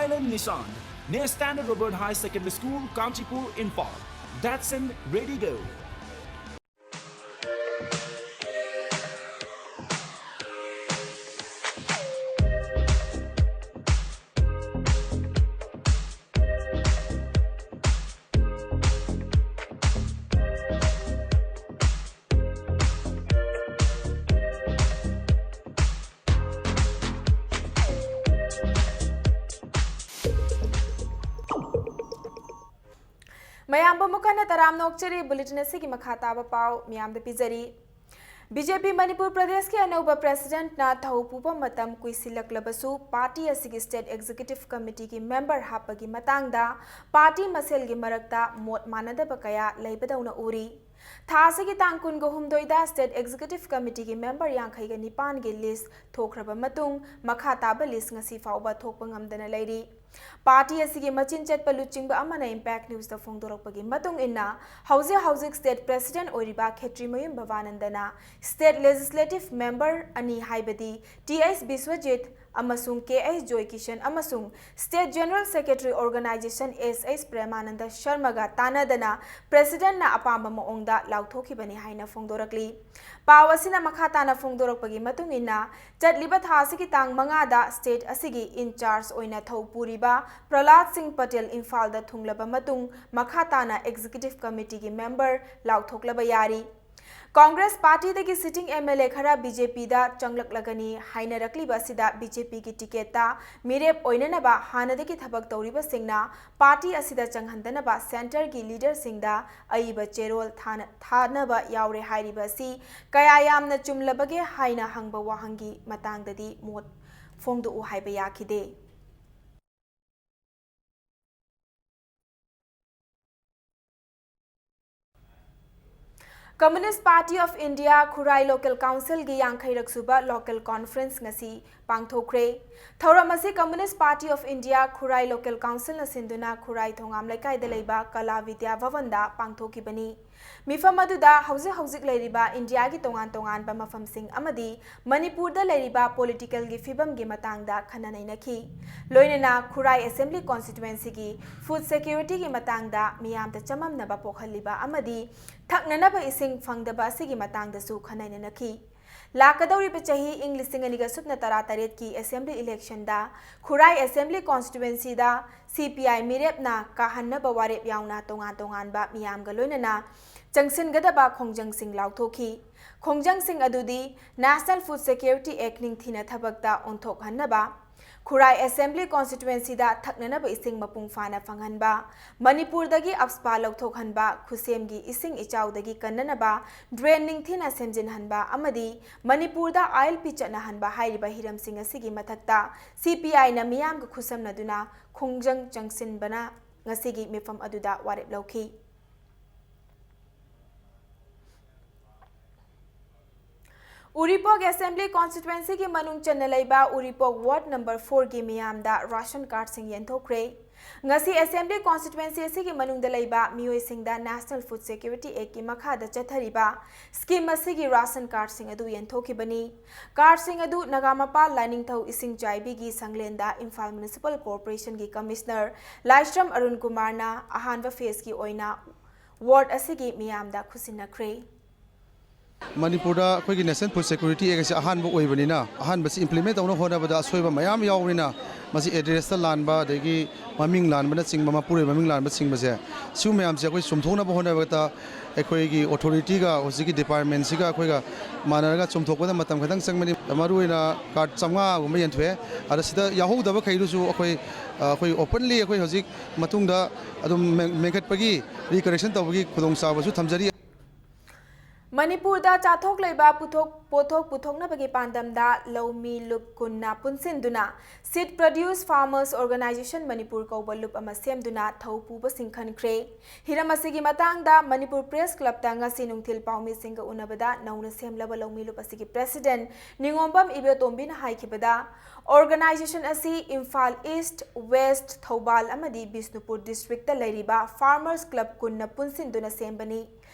Island Nissan, near Standard Robert High Secondary School, Kanchipur, Imphal꯫ Datsun Raydigo꯫ ꯃꯌꯥꯝꯕꯨ ꯑꯃꯨꯛ ꯍꯟꯅ ꯇꯔꯥꯝꯅ ꯑꯣꯛꯆꯔꯤ꯫ ꯕꯨꯂꯦꯇꯤꯟ ꯑꯁꯤꯒꯤ ꯃꯈꯥ ꯇꯥꯕ ꯄꯥꯎ ꯃꯤꯌꯥꯝꯗ ꯄꯤꯖꯔꯤ꯫ ꯕꯤ ꯖꯦ ꯄꯤ ꯃꯅꯤꯄꯨꯔ ꯄ꯭ꯔꯗꯦꯁꯀꯤ ꯑꯅꯧꯕ ꯄ꯭ꯔꯦꯁꯤꯗꯦꯟꯠꯅ ꯊꯧ ꯄꯨꯕ ꯃꯇꯝ ꯀꯨꯏꯁꯤꯜꯂꯛꯂꯕꯁꯨ, ꯄꯥꯔꯇꯤ ꯑꯁꯤꯒꯤ ꯁ꯭ꯇꯦꯠ ꯑꯦꯛꯖꯤꯀ꯭ꯌꯨꯇꯤꯚ ꯀꯃꯤꯇꯤꯒꯤ ꯃꯦꯝꯕꯔ ꯍꯥꯞꯄꯒꯤ ꯃꯇꯥꯡꯗ ꯄꯥꯔꯇꯤ ꯃꯁꯦꯜꯒꯤ ꯃꯔꯛꯇ ꯃꯣꯠ ꯃꯥꯟꯅꯗꯕ ꯀꯌꯥ ꯂꯩꯕꯗꯧꯅ ꯎꯔꯤ꯫ ꯊꯥ ꯑꯁꯤꯒꯤ ꯇꯥꯡ ꯀꯨꯟꯒ ꯍꯨꯝꯗꯣꯏꯗ ꯁ꯭ꯇꯦꯠ ꯑꯦꯛꯖꯤꯀ꯭ꯌꯨꯇꯤꯚ ꯀꯃꯤꯇꯤꯒꯤ ꯃꯦꯝꯕꯔ ꯌꯥꯡꯈꯩꯒ ꯅꯤꯄꯥꯟꯒꯤ ꯂꯤꯁ꯭ꯠ ꯊꯣꯛꯈ꯭ꯔꯕ ꯃꯇꯨꯡ, ꯃꯈꯥ ꯇꯥꯕ ꯂꯤꯁ꯭ꯠ ꯉꯁꯤ ꯐꯥꯎꯕ ꯊꯣꯛꯄ ꯉꯝꯗꯅ ꯂꯩꯔꯤ꯫ ꯄꯥꯔꯇꯤ ꯑꯁꯤꯒꯤ ꯃꯆꯤꯟ ꯆꯠꯄ ꯂꯨꯆꯤꯡꯕ ꯑꯃꯅ ꯏꯝꯄꯦꯛ ꯅ꯭ꯌꯨꯁꯇ ꯐꯣꯡꯗꯣꯔꯛꯄꯒꯤ ꯃꯇꯨꯡ ꯏꯟꯅ, ꯍꯧꯖꯤꯛ ꯍꯧꯖꯤꯛ ꯁ꯭ꯇꯦꯠ ꯄ꯭ꯔꯦꯁꯤꯗꯦꯟꯠ ꯑꯣꯏꯔꯤꯕ ꯈꯦꯇ꯭ꯔꯤꯃꯌꯨꯝ ꯚꯕꯥꯅꯟꯗꯅ ꯁ꯭ꯇꯦꯠ ꯂꯦꯖꯤꯁꯂꯦꯇꯤꯚ ꯃꯦꯝꯕꯔ ꯑꯅꯤ, ꯍꯥꯏꯕꯗꯤ ꯇꯤ ꯑꯩꯆ ꯕꯤꯁ꯭ꯋꯖꯤꯠ ꯑꯃꯁꯨꯡ ꯀꯦ ꯑꯩꯆ ꯖꯣꯏꯀꯤꯁꯟ, ꯑꯃꯁꯨꯡ ꯁ꯭ꯇꯦꯠ ꯖꯦꯅꯔꯦꯜ ꯁꯦꯀ꯭ꯔꯦꯇꯔꯤ ꯑꯣꯔꯒꯅꯥꯏꯖꯦꯁꯟ ꯑꯦꯁ ꯑꯩꯆ ꯄ꯭ꯔꯦꯃꯥꯅꯟꯗ ꯁꯔꯃꯒ ꯇꯥꯟꯅꯗꯅ ꯄ꯭ꯔꯦꯁꯤꯗꯦꯟꯠꯅ ꯑꯄꯥꯝꯕ ꯃꯑꯣꯡꯗ ꯂꯥꯎꯊꯣꯛꯈꯤꯕꯅꯤ ꯍꯥꯏꯅ ꯐꯣꯡꯗꯣꯔꯛꯂꯤ꯫ ꯄꯥꯎ ꯑꯁꯤꯅ ꯃꯈꯥ ꯇꯥꯅ ꯐꯣꯡꯗꯣꯔꯛꯄꯒꯤ ꯃꯇꯨꯡ ꯏꯟꯅ, ꯆꯠꯂꯤꯕ ꯊꯥ ꯑꯁꯤꯒꯤ ꯇꯥꯡ ꯃꯉꯥꯗ ꯁ꯭ꯇꯦꯠ ꯑꯁꯤꯒꯤ ꯏꯟꯆꯥꯔꯖ ꯑꯣꯏꯅ ꯊꯧ ꯄꯨꯔꯤꯕ ꯄ꯭ꯔꯍꯂꯥꯗ ꯁꯤꯡ ꯄꯇꯦꯜ ꯏꯝꯐꯥꯜꯗ ꯊꯨꯡꯂꯕ ꯃꯇꯨꯡ, ꯃꯈꯥ ꯇꯥꯅ ꯑꯦꯛꯖꯤꯀ꯭ꯌꯨꯇꯤꯚ ꯀꯃꯤꯇꯤꯒꯤ ꯃꯦꯝꯕꯔ ꯂꯥꯎꯊꯣꯛꯂꯕ ꯌꯥꯔꯤ꯫ ꯀꯣꯡꯒ꯭ꯔꯦꯁ ꯄꯥꯔꯇꯤꯗꯒꯤ ꯁꯤꯇꯤꯡ ꯑꯦꯝ ꯑꯦꯜ ꯑꯦ ꯈꯔ ꯕꯤ ꯖꯦ ꯄꯤꯗ ꯆꯪꯂꯛꯂꯒꯅꯤ ꯍꯥꯏꯅꯔꯛꯂꯤꯕ ꯑꯁꯤꯗ ꯕꯤ ꯖꯦ ꯄꯤꯒꯤ ꯇꯤꯀꯦꯠꯇ ꯃꯤꯔꯦꯞ ꯑꯣꯏꯅꯅꯕ ꯍꯥꯟꯅꯗꯒꯤ ꯊꯕꯛ ꯇꯧꯔꯤꯕꯁꯤꯡꯅ ꯄꯥꯔꯇꯤ ꯑꯁꯤꯗ ꯆꯪꯍꯟꯗꯅꯕ ꯁꯦꯟꯇꯔꯒꯤ ꯂꯤꯗꯔꯁꯤꯡꯗ ꯑꯏꯕ ꯆꯦꯔꯣꯜ ꯊꯥꯅ-, ꯊꯥꯅꯕ ꯌꯥꯎꯔꯦ ꯍꯥꯏꯔꯤꯕ ꯑꯁꯤ ꯀꯌꯥ ꯌꯥꯝꯅ ꯆꯨꯝꯂꯕꯒꯦ ꯍꯥꯏꯅ ꯍꯪꯕ ꯋꯥꯍꯪꯒꯤ ꯃꯇꯥꯡꯗꯗꯤ ꯃꯣꯠ ꯐꯣꯡꯗꯣꯛꯎ ꯍꯥꯏꯕ ꯌꯥꯈꯤꯗꯦ꯫ Communist Party of India Khurai Local Councilꯒꯤ ꯌꯥꯡꯈꯩꯔꯛ ꯁꯨꯕ Local Conference ꯉꯁꯤ ꯄꯥꯡꯊꯣꯛꯈ꯭ꯔꯦ꯫ ꯊꯧꯔꯝ ꯑꯁꯤ Communist Party of India Khurai Local Councilꯅ ꯁꯤꯟꯗꯨꯅ ꯈꯨꯔꯥꯏ ꯊꯣꯉꯥꯝ ꯂꯩꯀꯥꯏꯗ ꯂꯩꯕ ꯀꯂꯥ ꯕꯤꯗ꯭ꯌꯥ ꯚꯕꯟꯗ ꯄꯥꯡꯊꯣꯛꯈꯤꯕꯅꯤ꯫ ꯃꯤꯐꯝ ꯑꯗꯨꯗ ꯍꯧꯖꯤꯛ ꯍꯧꯖꯤꯛ ꯂꯩꯔꯤꯕ ꯏꯟꯗꯤꯌꯥꯒꯤ ꯇꯣꯉꯥꯟ ꯇꯣꯉꯥꯟꯕ ꯃꯐꯝꯁꯤꯡ ꯑꯃꯗꯤ ꯃꯅꯤꯄꯨꯔꯗ ꯂꯩꯔꯤꯕ politicalꯒꯤ ꯐꯤꯕꯝꯒꯤ ꯃꯇꯥꯡꯗ ꯈꯟꯅ ꯅꯩꯅꯈꯤ꯫ ꯂꯣꯏꯅꯅ ꯈꯨꯔꯥꯏ Assembly Constituencyꯒꯤ food securityꯒꯤ ꯃꯇꯥꯡꯗ ꯃꯤꯌꯥꯝꯗ ꯆꯃꯝꯅꯕ ꯄꯣꯛꯍꯜꯂꯤꯕ ꯑꯃꯗꯤ ꯊꯛꯅꯅꯕ ꯏꯁꯤꯡ ꯐꯪꯗꯕ ꯑꯁꯤꯒꯤ ꯃꯇꯥꯡꯗꯁꯨ ꯈꯟꯅ ꯅꯩꯅꯈꯤ꯫ ꯂꯥꯛꯀꯗꯧꯔꯤꯕ ꯆꯍꯤ ꯏꯪ ꯂꯤꯁꯤꯡ ꯑꯅꯤꯒ ꯁꯨꯞꯅ ꯇꯔꯥꯇꯔꯦꯠꯀꯤ Assembly Electionꯗ ꯈꯨꯔꯥꯏ Assembly Constituencyꯗ CPI ꯃꯤꯔꯦꯞꯅ ꯀꯥꯍꯟꯅꯕ ꯋꯥꯔꯦꯞ ꯌꯥꯎꯅ ꯇꯣꯉꯥꯟ ꯇꯣꯉꯥꯟꯕ ꯃꯤꯌꯥꯝꯒ ꯂꯣꯏꯅꯅ ꯆꯪꯁꯤꯟꯒꯗꯕ ꯈꯣꯡꯖꯪꯁꯤꯡ ꯂꯥꯎꯊꯣꯛꯈꯤ꯫ ꯈꯣꯡꯖꯪꯁꯤꯡ ꯑꯗꯨꯗꯤ National Food Security Act ꯅꯤꯡꯊꯤꯅ ꯊꯕꯛꯇ ꯑꯣꯟꯊꯣꯛꯍꯟꯅꯕ, ꯈꯨꯔꯥꯏ Assembly Constituencyꯗ ꯊꯛꯅꯅꯕ ꯏꯁꯤꯡ ꯃꯄꯨꯡ ꯐꯥꯅ ꯐꯪꯍꯟꯕ, ꯃꯅꯤꯄꯨꯔꯗꯒꯤ AFSPA ꯂꯧꯊꯣꯛꯍꯟꯕ, ꯈꯨꯁꯦꯝꯒꯤ ꯏꯁꯤꯡ ꯏꯆꯥꯎꯗꯒꯤ ꯀꯟꯅꯅꯕ drain ꯅꯤꯡꯊꯤꯅ ꯁꯦꯝꯖꯤꯟꯍꯟꯕ ꯑꯃꯗꯤ ꯃꯅꯤꯄꯨꯔꯗ ILP ꯆꯠꯅꯍꯟꯕ ꯍꯥꯏꯔꯤꯕ ꯍꯤꯔꯝꯁꯤꯡ ꯑꯁꯤꯒꯤ ꯃꯊꯛꯇ CPIꯅ ꯃꯤꯌꯥꯝꯒ ꯈꯨꯠꯁꯝꯅꯗꯨꯅ ꯈꯣꯡꯖꯪ ꯆꯪꯁꯤꯟꯕꯅ ꯉꯁꯤꯒꯤ ꯃꯤꯐꯝ ꯑꯗꯨꯗ ꯋꯥꯔꯦꯞ ꯂꯧꯈꯤ꯫ ꯎꯔꯤꯄꯣꯛ Assembly Constituencyꯒꯤ ꯃꯅꯨꯡ ꯆꯟꯅ ꯂꯩꯕ ꯎꯔꯤꯄꯣꯛ Ward number fourꯒꯤ ꯃꯤꯌꯥꯝꯗ ration cardꯁꯤꯡ ꯌꯦꯟꯊꯣꯛꯈ꯭ꯔꯦ꯫ ꯉꯁꯤ Assembly Constituency ꯑꯁꯤꯒꯤ ꯃꯅꯨꯡꯗ ꯂꯩꯕ ꯃꯤꯑꯣꯏꯁꯤꯡꯗ National Food Security Actꯀꯤ ꯃꯈꯥꯗ ꯆꯠꯊꯔꯤꯕ scheme ꯑꯁꯤꯒꯤ ration cardꯁꯤꯡ ꯑꯗꯨ ꯌꯦꯟꯊꯣꯛꯈꯤꯕꯅꯤ꯫ Cardꯁꯤꯡ ꯑꯗꯨ ꯅꯒꯥꯃꯄꯥꯜ ꯂꯥꯏꯅꯤꯡꯊꯧ ꯏꯁꯤꯡꯆꯥꯏꯕꯤꯒꯤ ꯁꯪꯂꯦꯟꯗ ꯏꯝꯐꯥꯜ Municipal Corporationꯒꯤ Commissioner ꯂꯥꯏꯁ꯭ꯔꯝ ꯑꯔꯨꯟ ꯀꯨꯃꯥꯔꯅ ꯑꯍꯥꯟꯕ phaseꯀꯤ ꯑꯣꯏꯅ ward ꯑꯁꯤꯒꯤ ꯃꯤꯌꯥꯝꯗ ꯈꯨꯠꯁꯤꯟꯅꯈ꯭ꯔꯦ꯫ ꯃꯅꯤꯄꯨꯔꯗ ꯑꯩꯈꯣꯏꯒꯤ National Food Security Act ꯑꯁꯤ ꯑꯍꯥꯟꯕ ꯑꯣꯏꯕꯅꯤꯅ, ꯑꯍꯥꯟꯕꯁꯤ implement ꯇꯧꯅꯕ ꯍꯣꯠꯅꯕꯗ ꯑꯁꯣꯏꯕ ꯃꯌꯥꯝ ꯌꯥꯎꯕꯅꯤꯅ, ꯃꯁꯤ addressꯇ ꯂꯥꯟꯕ, ꯑꯗꯒꯤ ꯃꯃꯤꯡ ꯂꯥꯟꯕꯅꯆꯤꯡꯕ, ꯃꯄꯨꯔꯣꯏ ꯃꯃꯤꯡ ꯂꯥꯟꯕꯆꯤꯡꯕꯁꯦ, ꯁꯤꯒꯨꯝꯕ ꯃꯌꯥꯝꯁꯦ ꯑꯩꯈꯣꯏ ꯆꯨꯝꯊꯣꯛꯅꯕ ꯍꯣꯠꯅꯕꯗ ꯑꯩꯈꯣꯏꯒꯤ authorityꯒ ꯍꯧꯖꯤꯛꯀꯤ departmentꯁꯤꯒ ꯑꯩꯈꯣꯏꯒ ꯃꯥꯟꯅꯔꯒ ꯆꯨꯝꯊꯣꯛꯄꯗ ꯃꯇꯝ ꯈꯤꯇꯪ ꯆꯪꯕꯅꯤ꯫ ꯃꯔꯨꯑꯣꯏꯅ card ꯆꯥꯝꯃꯉꯥꯒꯨꯝꯕ ꯌꯦꯟꯊꯣꯛꯑꯦ꯫ ꯑꯗ ꯁꯤꯗ ꯌꯥꯎꯍꯧꯗꯕꯈꯩꯗꯨꯁꯨ ꯑꯩꯈꯣꯏ, ꯑ, ꯑꯩꯈꯣꯏ openly ꯑꯩꯈꯣꯏ ꯍꯧꯖꯤꯛ ꯃꯇꯨꯡꯗ ꯑꯗꯨꯝ ꯃꯦꯟ-, ꯃꯦꯟꯈꯠꯄꯒꯤ, recorrection ꯇꯧꯕꯒꯤ ꯈꯨꯗꯣꯡꯆꯥꯕꯁꯨ ꯊꯝꯖꯔꯤ꯫ ꯃꯅꯤꯄꯨꯔꯗ ꯆꯥꯊꯣꯛ ꯂꯩꯕ ꯄꯨꯊꯣꯛ ꯄꯣꯠꯊꯣꯛ ꯄꯨꯊꯣꯛꯅꯕꯒꯤ ꯄꯥꯟꯗꯝꯗ ꯂꯧꯃꯤ ꯂꯨꯞ ꯀꯨꯟꯅ ꯄꯨꯟꯁꯤꯟꯗꯨꯅ Seed Produce Farmers Organisation Manipur ꯀꯧꯕ ꯂꯨꯞ ꯑꯃ ꯁꯦꯝꯗꯨꯅ ꯊꯧ ꯄꯨꯕꯁꯤꯡ ꯈꯟꯈ꯭ꯔꯦ꯫ ꯍꯤꯔꯝ ꯑꯁꯤꯒꯤ ꯃꯇꯥꯡꯗ ꯃꯅꯤꯄꯨꯔ ꯄ꯭ꯔꯦꯁ ꯀ꯭ꯂꯕꯇ ꯉꯁꯤ ꯅꯨꯡꯊꯤꯜ ꯄꯥꯎꯃꯤꯁꯤꯡꯒ ꯎꯅꯕꯗ ꯅꯧꯅ ꯁꯦꯝꯂꯕ ꯂꯧꯃꯤ ꯂꯨꯞ ꯑꯁꯤꯒꯤ ꯄ꯭ꯔꯦꯁꯤꯗꯦꯟꯠ ꯅꯤꯉꯣꯝꯕꯝ ꯏꯕꯦꯇꯣꯝꯕꯤꯅ ꯍꯥꯏꯈꯤꯕꯗ, ꯑꯣꯔꯒꯅꯥꯏꯖꯦꯁꯟ ꯑꯁꯤ ꯏꯝꯐꯥꯜ ꯏꯁ꯭ꯠ, ꯋꯦꯁ꯭ꯠ, ꯊꯧꯕꯥꯜ ꯑꯃꯗꯤ ꯕꯤꯁꯅꯨꯄꯨꯔ ꯗꯤꯁꯇ꯭ꯔꯤꯛꯇ ꯂꯩꯔꯤꯕ ꯐꯥꯔꯃꯔꯁ ꯀ꯭ꯂꯕ ꯀꯨꯟꯅ ꯄꯨꯟꯁꯤꯟꯗꯨꯅ ꯁꯦꯝꯕꯅꯤ꯫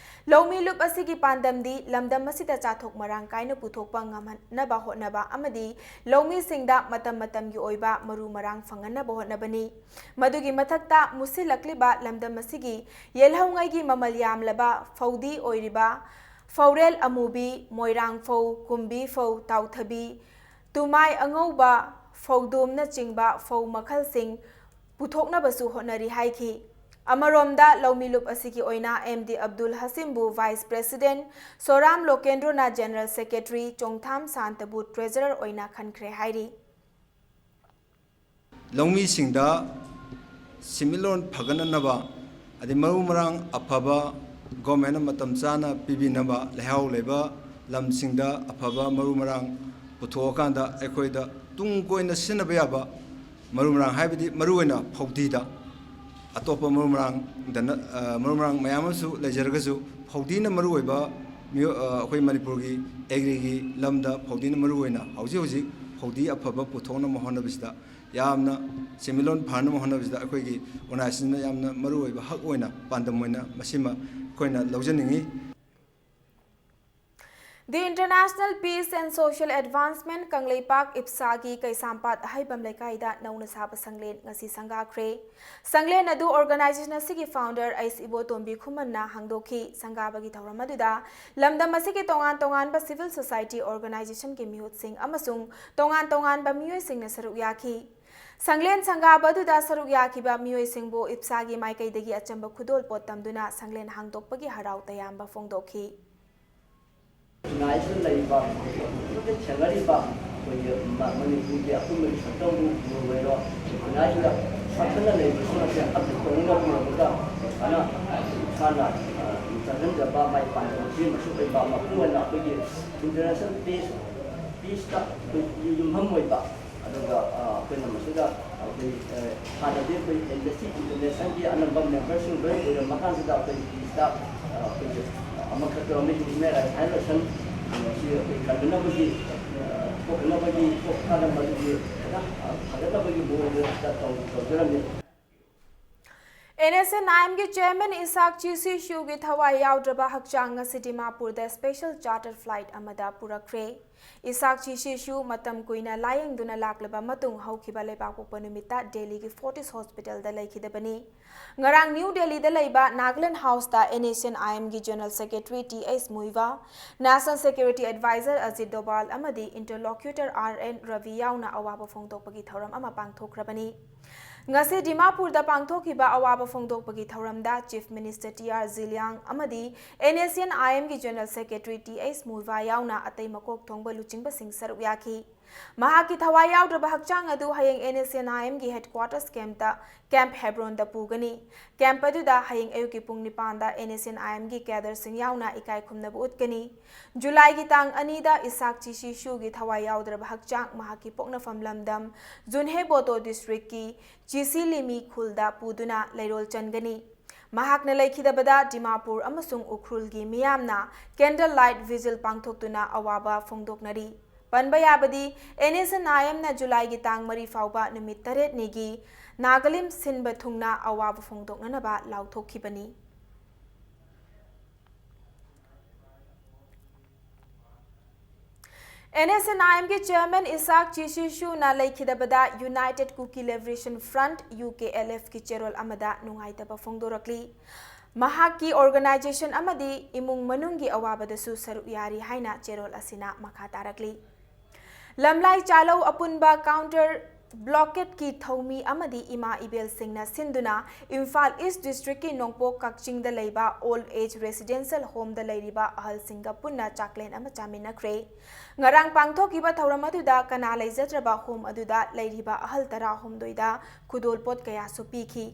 ꯂꯧꯃꯤ ꯂꯨꯞ ꯑꯁꯤꯒꯤ ꯄꯥꯟꯗꯝꯗꯤ ꯂꯝꯗꯝ ꯑꯁꯤꯗ ꯆꯥꯊꯣꯛ ꯃꯔꯥꯡ ꯀꯥꯏꯅ ꯄꯨꯊꯣꯛꯄ ꯉꯝꯍꯟꯅꯕ ꯍꯣꯠꯅꯕ ꯑꯃꯗꯤ ꯂꯧꯃꯤꯁꯤꯡꯗ ꯃꯇꯝ ꯃꯇꯝꯒꯤ ꯑꯣꯏꯕ ꯃꯔꯨ ꯃꯔꯥꯡ ꯐꯪꯍꯟꯅꯕ ꯍꯣꯠꯅꯕꯅꯤ꯫ ꯃꯗꯨꯒꯤ ꯃꯊꯛꯇ ꯃꯨꯠꯁꯤꯜꯂꯛꯂꯤꯕ ꯂꯝꯗꯝ ꯑꯁꯤꯒꯤ ꯌꯦꯜꯍꯧꯉꯩꯒꯤ ꯃꯃꯜ ꯌꯥꯝꯂꯕ ꯐꯧꯗꯤ ꯑꯣꯏꯔꯤꯕ ꯐꯧꯔꯦꯜ ꯑꯃꯨꯕꯤ, ꯃꯣꯏꯔꯥꯡ ꯐꯧ, ꯀꯨꯝꯕꯤ ꯐꯧ, ꯇꯥꯎꯊꯕꯤ, ꯇꯨꯃꯥꯏ ꯑꯉꯧꯕ, ꯐꯧꯗꯣꯝꯅꯆꯤꯡꯕ ꯐꯧ ꯃꯈꯜꯁꯤꯡ ꯄꯨꯊꯣꯛꯅꯕꯁꯨ ꯍꯣꯠꯅꯔꯤ ꯍꯥꯏꯈꯤ꯫ ꯑꯃꯔꯣꯝꯗ ꯂꯧꯃꯤ ꯂꯨꯞ ꯑꯁꯤꯒꯤ ꯑꯣꯏꯅ ꯑꯦꯝ ꯗꯤ ꯑꯕꯗꯨꯜ ꯍꯁꯤꯝꯕꯨ ꯚꯥꯏꯁ ꯄ꯭ꯔꯦꯁꯤꯗꯦꯟꯠ, ꯁꯣꯔꯥꯝ ꯂꯣꯀꯦꯟꯗ꯭ꯔꯣꯅ ꯖꯦꯅꯔꯦꯜ ꯁꯦꯀ꯭ꯔꯦꯇꯔꯤ, ꯆꯣꯡꯊꯥꯝ ꯁꯥꯟꯇꯕꯨ ꯇ꯭ꯔꯦꯖꯔꯔ ꯑꯣꯏꯅ ꯈꯟꯈ꯭ꯔꯦ ꯍꯥꯏꯔꯤ꯫ ꯂꯧꯃꯤꯁꯤꯡꯗ ꯁꯦꯟꯃꯤꯠꯂꯣꯟ ꯐꯒꯠꯅꯅꯕ, ꯑꯗꯩ ꯃꯔꯨ ꯃꯔꯥꯡ ꯑꯐꯕ ꯒꯣꯔꯃꯦꯟꯅ ꯃꯇꯝ ꯆꯥꯅ ꯄꯤꯕꯤꯅꯕ, ꯂꯩꯍꯥꯎ ꯂꯩꯕ ꯂꯝꯁꯤꯡꯗ ꯑꯐꯕ ꯃꯔꯨ ꯃꯔꯥꯡ ꯄꯨꯊꯣꯛꯑꯀꯥꯟꯗ ꯑꯩꯈꯣꯏꯗ ꯇꯨꯡ ꯀꯣꯏꯅ ꯁꯤꯖꯤꯟꯅꯕ ꯌꯥꯕ ꯃꯔꯨ ꯃꯔꯥꯡ, ꯍꯥꯏꯕꯗꯤ ꯃꯔꯨ ꯑꯣꯏꯅ ꯐꯧꯗꯤꯗ, ꯑꯇꯣꯞꯄ ꯃꯔꯨ ꯃꯔꯥꯡꯗꯅ, ꯑ, ꯃꯔꯨ ꯃꯔꯥꯡ ꯃꯌꯥꯝ ꯑꯃꯁꯨ ꯂꯩꯖꯔꯒꯁꯨ, ꯐꯧꯗꯤꯅ ꯃꯔꯨ ꯑꯣꯏꯕ ꯃꯤꯑꯣ-, ꯑ, ꯑꯩꯈꯣꯏ ꯃꯅꯤꯄꯨꯔꯒꯤ ꯑꯦꯒ꯭ꯔꯤꯒꯤ ꯂꯝꯗ ꯐꯧꯗꯤꯅ ꯃꯔꯨ ꯑꯣꯏꯅ ꯍꯧꯖꯤꯛ ꯍꯧꯖꯤꯛ ꯐꯧꯗꯤ ꯑꯐꯕ ꯄꯨꯊꯣꯛꯅꯕ ꯍꯣꯠꯅꯕꯁꯤꯗ, ꯌꯥꯝꯅ ꯁꯦꯟꯃꯤꯠꯂꯣꯟ ꯐꯅꯕ ꯍꯣꯠꯅꯕꯁꯤꯗ ꯑꯩꯈꯣꯏꯒꯤ ꯑꯣꯔꯒꯅꯥꯏꯖꯦꯁꯟꯅ ꯌꯥꯝꯅ ꯃꯔꯨ ꯑꯣꯏꯕ ꯍꯛ ꯑꯣꯏꯅ, ꯄꯥꯟꯗꯝ ꯑꯣꯏꯅ ꯃꯁꯤꯃ ꯑꯩꯈꯣꯏꯅ ꯂꯧꯖꯅꯤꯡꯏ꯫ The International Peace and Social Advancement Kangleipak ꯏꯞꯁꯥꯒꯤ ꯀꯩꯁꯥꯝꯄꯥꯠ ꯑꯍꯩꯕꯝ ꯂꯩꯀꯥꯏꯗ ꯅꯧꯅ ꯁꯥꯕ ꯁꯪꯂꯦꯟ ꯉꯁꯤ ꯁꯪꯒꯥꯈ꯭ꯔꯦ꯫ ꯁꯪꯂꯦꯟ ꯑꯗꯨ ꯑꯣꯔꯒꯅꯥꯏꯖꯦꯁꯟ ꯑꯁꯤꯒꯤ ꯐꯥꯎꯟꯗꯔ ꯑꯩꯁ ꯏꯕꯣꯇꯣꯝꯕꯤ ꯈꯨꯃꯟꯅ ꯍꯥꯡꯗꯣꯛꯈꯤ꯫ ꯁꯪꯒꯥꯕꯒꯤ ꯊꯧꯔꯝ ꯑꯗꯨꯗ ꯂꯝꯗꯝ ꯑꯁꯤꯒꯤ ꯇꯣꯉꯥꯟ ꯇꯣꯉꯥꯟꯕ ꯁꯤꯚꯤꯜ ꯁꯣꯁꯥꯏꯇꯤ ꯑꯣꯔꯒꯅꯥꯏꯖꯦꯁꯟꯒꯤ ꯃꯤꯍꯨꯠꯁꯤꯡ ꯑꯃꯁꯨꯡ ꯇꯣꯉꯥꯟ ꯇꯣꯉꯥꯟꯕ ꯃꯤꯑꯣꯏꯁꯤꯡꯅ ꯁꯔꯨꯛ ꯌꯥꯈꯤ꯫ ꯁꯪꯂꯦꯟ ꯁꯪꯒꯥꯕ ꯑꯗꯨꯗ ꯁꯔꯨꯛ ꯌꯥꯈꯤꯕ ꯃꯤꯑꯣꯏꯁꯤꯡꯕꯨ ꯏꯞꯁꯥꯒꯤ ꯃꯥꯏꯀꯩꯗꯒꯤ ꯑꯆꯝꯕ ꯈꯨꯗꯣꯜꯄꯣꯠ ꯇꯝꯗꯨꯅ ꯁꯪꯂꯦꯟ ꯍꯥꯡꯗꯣꯛꯄꯒꯤ ꯍꯔꯥꯎ ꯇꯌꯥꯝꯕ ꯐꯣꯡꯗꯣꯛꯈꯤ꯫ ꯈꯨꯟꯅꯥꯏꯁꯤꯗ ꯂꯩꯔꯤꯕ, ꯍꯧꯖꯤꯛ ꯊꯦꯡꯅꯔꯤꯕ ꯑꯩꯈꯣꯏꯒꯤ ꯃ-, ꯃꯅꯤꯄꯨꯔꯒꯤ ꯑꯄꯨꯟꯕꯒꯤ ꯁꯛꯇꯝꯕꯨ ꯑꯣꯏꯔꯣ, ꯈꯨꯟꯅꯥꯏꯁꯤꯗ ꯁꯥꯐꯅ ꯂꯩꯕꯁꯤꯡ ꯑꯁꯤ ꯑꯃꯠꯇ ꯇꯧꯅꯕ ꯄꯨꯔꯛꯄꯗ ꯁꯨꯃꯥꯏꯅ ꯏꯁꯥꯅ, ꯑ, ꯆꯪꯍꯟꯖꯕ, ꯃꯥꯏ ꯄꯥꯛꯅꯕ ꯐꯤꯕꯝ ꯑꯃꯁꯨ ꯑꯣꯏꯕ, ꯃꯄꯨꯡ ꯑꯣꯏꯅ ꯑꯩꯈꯣꯏꯒꯤ international peace, peace ꯇ ꯑꯩꯈꯣꯏ ꯌꯨꯝꯐꯝ ꯑꯣꯏꯕ, ꯑꯗꯨꯒ ꯑꯩꯈꯣꯏꯅ ꯃꯁꯤꯗ ꯑꯩꯈꯣꯏ ꯍꯥꯟꯅꯗꯤ ꯑꯩꯈꯣꯏ amnesty international ꯒꯤ ꯑꯅꯝꯕ member ꯁꯤꯡ ꯂꯣꯏ ꯑꯣꯏꯔꯝꯃ ꯀꯥꯟꯁꯤꯗ ꯑꯩꯈꯣꯏ peace ꯇ ꯑꯩꯈꯣꯏꯒꯤ ꯑꯃꯈꯛꯇ ꯑꯃꯒꯤ human rights violation ꯁꯤ ꯑꯩꯈꯣꯏ ꯀꯟꯅꯅꯕꯒꯤ, ꯀꯣꯛꯅꯅꯕꯒꯤ, ꯀꯣꯛ ꯊꯥꯅꯕꯒꯤ ꯈꯤꯇꯪ ꯐꯒꯠꯅꯕꯒꯤ ꯃꯑꯣꯡꯗ ꯇꯧ-, ꯇꯧꯖꯔꯝꯃꯤ꯫ NSCN-IM ꯒꯤ chairman ꯏꯁꯥꯛ ꯆꯤꯁꯤ ꯁꯤꯎꯒꯤ ꯊꯋꯥꯏ ꯌꯥꯎꯗ꯭ꯔꯕ ꯍꯛꯆꯥꯡ ꯉꯁꯤ ꯗꯤꯃꯥꯄꯨꯔꯗ special charter flight ꯑꯃꯗ ꯄꯨꯔꯛꯈ꯭ꯔꯦ꯫ ꯏꯁꯥꯛ ꯆꯤꯁꯤ ꯁꯤꯎ ꯃꯇꯝ ꯀꯨꯏꯅ ꯂꯥꯌꯦꯡꯗꯨꯅ ꯂꯥꯛꯂꯕ ꯃꯇꯨꯡ ꯍꯧꯈꯤꯕ ꯂꯩꯕꯥꯛꯄꯣꯛꯄ ꯅꯨꯃꯤꯠꯇ ꯗꯦꯜꯂꯤꯒꯤ Fortis Hospital ꯗ ꯂꯩꯈꯤꯗꯕꯅꯤ꯫ ꯉꯔꯥꯡ ꯅ꯭ꯌꯨ ꯗꯦꯜꯂꯤꯗ ꯂꯩꯕ Nagaland House ꯇ NSCN-IM ꯒꯤ General Secretary T H Muivah, National Security Advisor Ajit Doval ꯑꯃꯗꯤ interlocutor R N Ravi ꯌꯥꯎꯅ ꯑꯋꯥꯕ ꯐꯣꯡꯗꯣꯛꯄꯒꯤ ꯊꯧꯔꯝ ꯑꯃ ꯄꯥꯡꯊꯣꯛꯈ꯭ꯔꯕꯅꯤ꯫ ꯉꯁꯤ ꯗꯤꯃꯥꯄꯨꯔꯗ ꯄꯥꯡꯊꯣꯛꯈꯤꯕ ꯑꯋꯥꯕ ꯐꯣꯡꯗꯣꯛꯄꯒꯤ ꯊꯧꯔꯝꯗ Chief Minister T R Zeliang ꯑꯃꯗꯤ NSCN-IM ꯒꯤ General Secretary T H Muivah ꯌꯥꯎꯅ ꯑꯇꯩ ꯃꯀꯣꯛ ꯊꯣꯡꯕ ꯂꯨꯆꯤꯡꯕꯁꯤꯡ ꯁꯔꯨꯛ ꯌꯥꯈꯤ꯫ ꯃꯍꯥꯛꯀꯤ ꯊꯋꯥꯏ ꯌꯥꯎꯗ꯭ꯔꯕ ꯍꯛꯆꯥꯡ ꯑꯗꯨ ꯍꯌꯦꯡ NSCN-IM ꯒꯤ headquarters camp ꯇ, Camp Hebron ꯗ ꯄꯨꯒꯅꯤ꯫ Camp ꯑꯗꯨꯗ ꯍꯌꯦꯡ ꯑꯌꯨꯛꯀꯤ ꯄꯨꯡ ꯅꯤꯄꯥꯟꯗ NSCN-IM ꯒꯤ cadre ꯁꯤꯡ ꯌꯥꯎꯅ ꯏꯀꯥꯏ ꯈꯨꯝꯅꯕ ꯎꯠꯀꯅꯤ꯫ ꯖꯨꯂꯥꯏꯒꯤ ꯇꯥꯡ ꯑꯅꯤꯗ ꯏꯁꯥꯛ ꯆꯤꯁꯤ ꯁꯤꯎꯒꯤ ꯊꯋꯥꯏ ꯌꯥꯎꯗ꯭ꯔꯕ ꯍꯛꯆꯥꯡ ꯃꯍꯥꯛꯀꯤ ꯄꯣꯛꯅꯐꯝ ꯂꯝꯗꯝ ꯖꯨꯟꯍꯦꯕꯣꯇꯣ district ꯀꯤ ꯆꯤꯁꯤꯂꯤꯃꯤ ꯈꯨꯜꯗ ꯄꯨꯗꯨꯅ ꯂꯩꯔꯣꯜ ꯆꯟꯒꯅꯤ꯫ ꯃꯍꯥꯛꯅ ꯂꯩꯈꯤꯗꯕꯗ ꯗꯤꯃꯥꯄꯨꯔ ꯑꯃꯁꯨꯡ ꯎꯈ꯭ꯔꯨꯜꯒꯤ ꯃꯤꯌꯥꯝꯅ candle light vigil ꯄꯥꯡꯊꯣꯛꯇꯨꯅ ꯑꯋꯥꯕ ꯐꯣꯡꯗꯣꯛꯅꯔꯤ꯫ ꯄꯟꯕ ꯌꯥꯕꯗꯤ, NSCN-IM ꯅ ꯖꯨꯂꯥꯏꯒꯤ ꯇꯥꯡ ꯃꯔꯤ ꯐꯥꯎꯕ ꯅꯨꯃꯤꯠ ꯇꯔꯦꯠꯅꯤꯒꯤ ꯅꯥꯒꯥꯂꯤꯝ ꯁꯤꯟꯕ ꯊꯨꯡꯅ ꯑꯋꯥꯕ ꯐꯣꯡꯗꯣꯛꯅꯅꯕ ꯂꯥꯎꯊꯣꯛꯈꯤꯕꯅꯤ꯫ NSCN-IM ꯒꯤ chairman Isaac ꯆꯤꯁꯤ ꯁꯤꯎꯅ ꯂꯩꯈꯤꯗꯕꯗ United Kuki Liberation Front, UKLF ꯀꯤ ꯆꯦꯔꯣꯜ ꯑꯃꯗ ꯅꯨꯡꯉꯥꯏꯇꯕ ꯐꯣꯡꯗꯣꯔꯛꯂꯤ꯫ ꯃꯍꯥꯛꯀꯤ organization ꯑꯃꯗꯤ ꯏꯃꯨꯡ ꯃꯅꯨꯡꯒꯤ ꯑꯋꯥꯕꯗꯁꯨ ꯁꯔꯨꯛ ꯌꯥꯔꯤ ꯍꯥꯏꯅ ꯆꯦꯔꯣꯜ ꯑꯁꯤꯅ ꯃꯈꯥ ꯇꯥꯔꯛꯂꯤ꯫ ꯂꯝꯂꯥꯏ ꯆꯥꯂꯧ ꯑꯄꯨꯟꯕ counter blockade ꯀꯤ ꯊꯧꯃꯤ ꯑꯃꯗꯤ ꯏꯃꯥ ꯏꯕꯦꯜꯁꯤꯡꯅ ꯁꯤꯟꯗꯨꯅ ꯏꯝꯐꯥꯜ East district ꯀꯤ ꯅꯣꯡꯄꯣꯛ ꯀꯛꯆꯤꯡꯗ ꯂꯩꯕ old age residential home ꯗ ꯂꯩꯔꯤꯕ ꯑꯍꯜꯁꯤꯡꯒ ꯄꯨꯟꯅ ꯆꯥꯛꯂꯦꯟ ꯑꯃ ꯆꯥꯃꯤꯟꯅꯈ꯭ꯔꯦ꯫ ꯉꯔꯥꯡ ꯄꯥꯡꯊꯣꯛꯈꯤꯕ ꯊꯧꯔꯝ ꯑꯗꯨꯗ ꯀꯅꯥ ꯂꯩꯖꯗ꯭ꯔꯕ home ꯑꯗꯨꯗ ꯂꯩꯔꯤꯕ ꯑꯍꯜ ꯇꯔꯥꯍꯨꯝꯗꯣꯏꯗ ꯈꯨꯗꯣꯜꯄꯣꯠ ꯀꯌꯥꯁꯨ ꯄꯤꯈꯤ꯫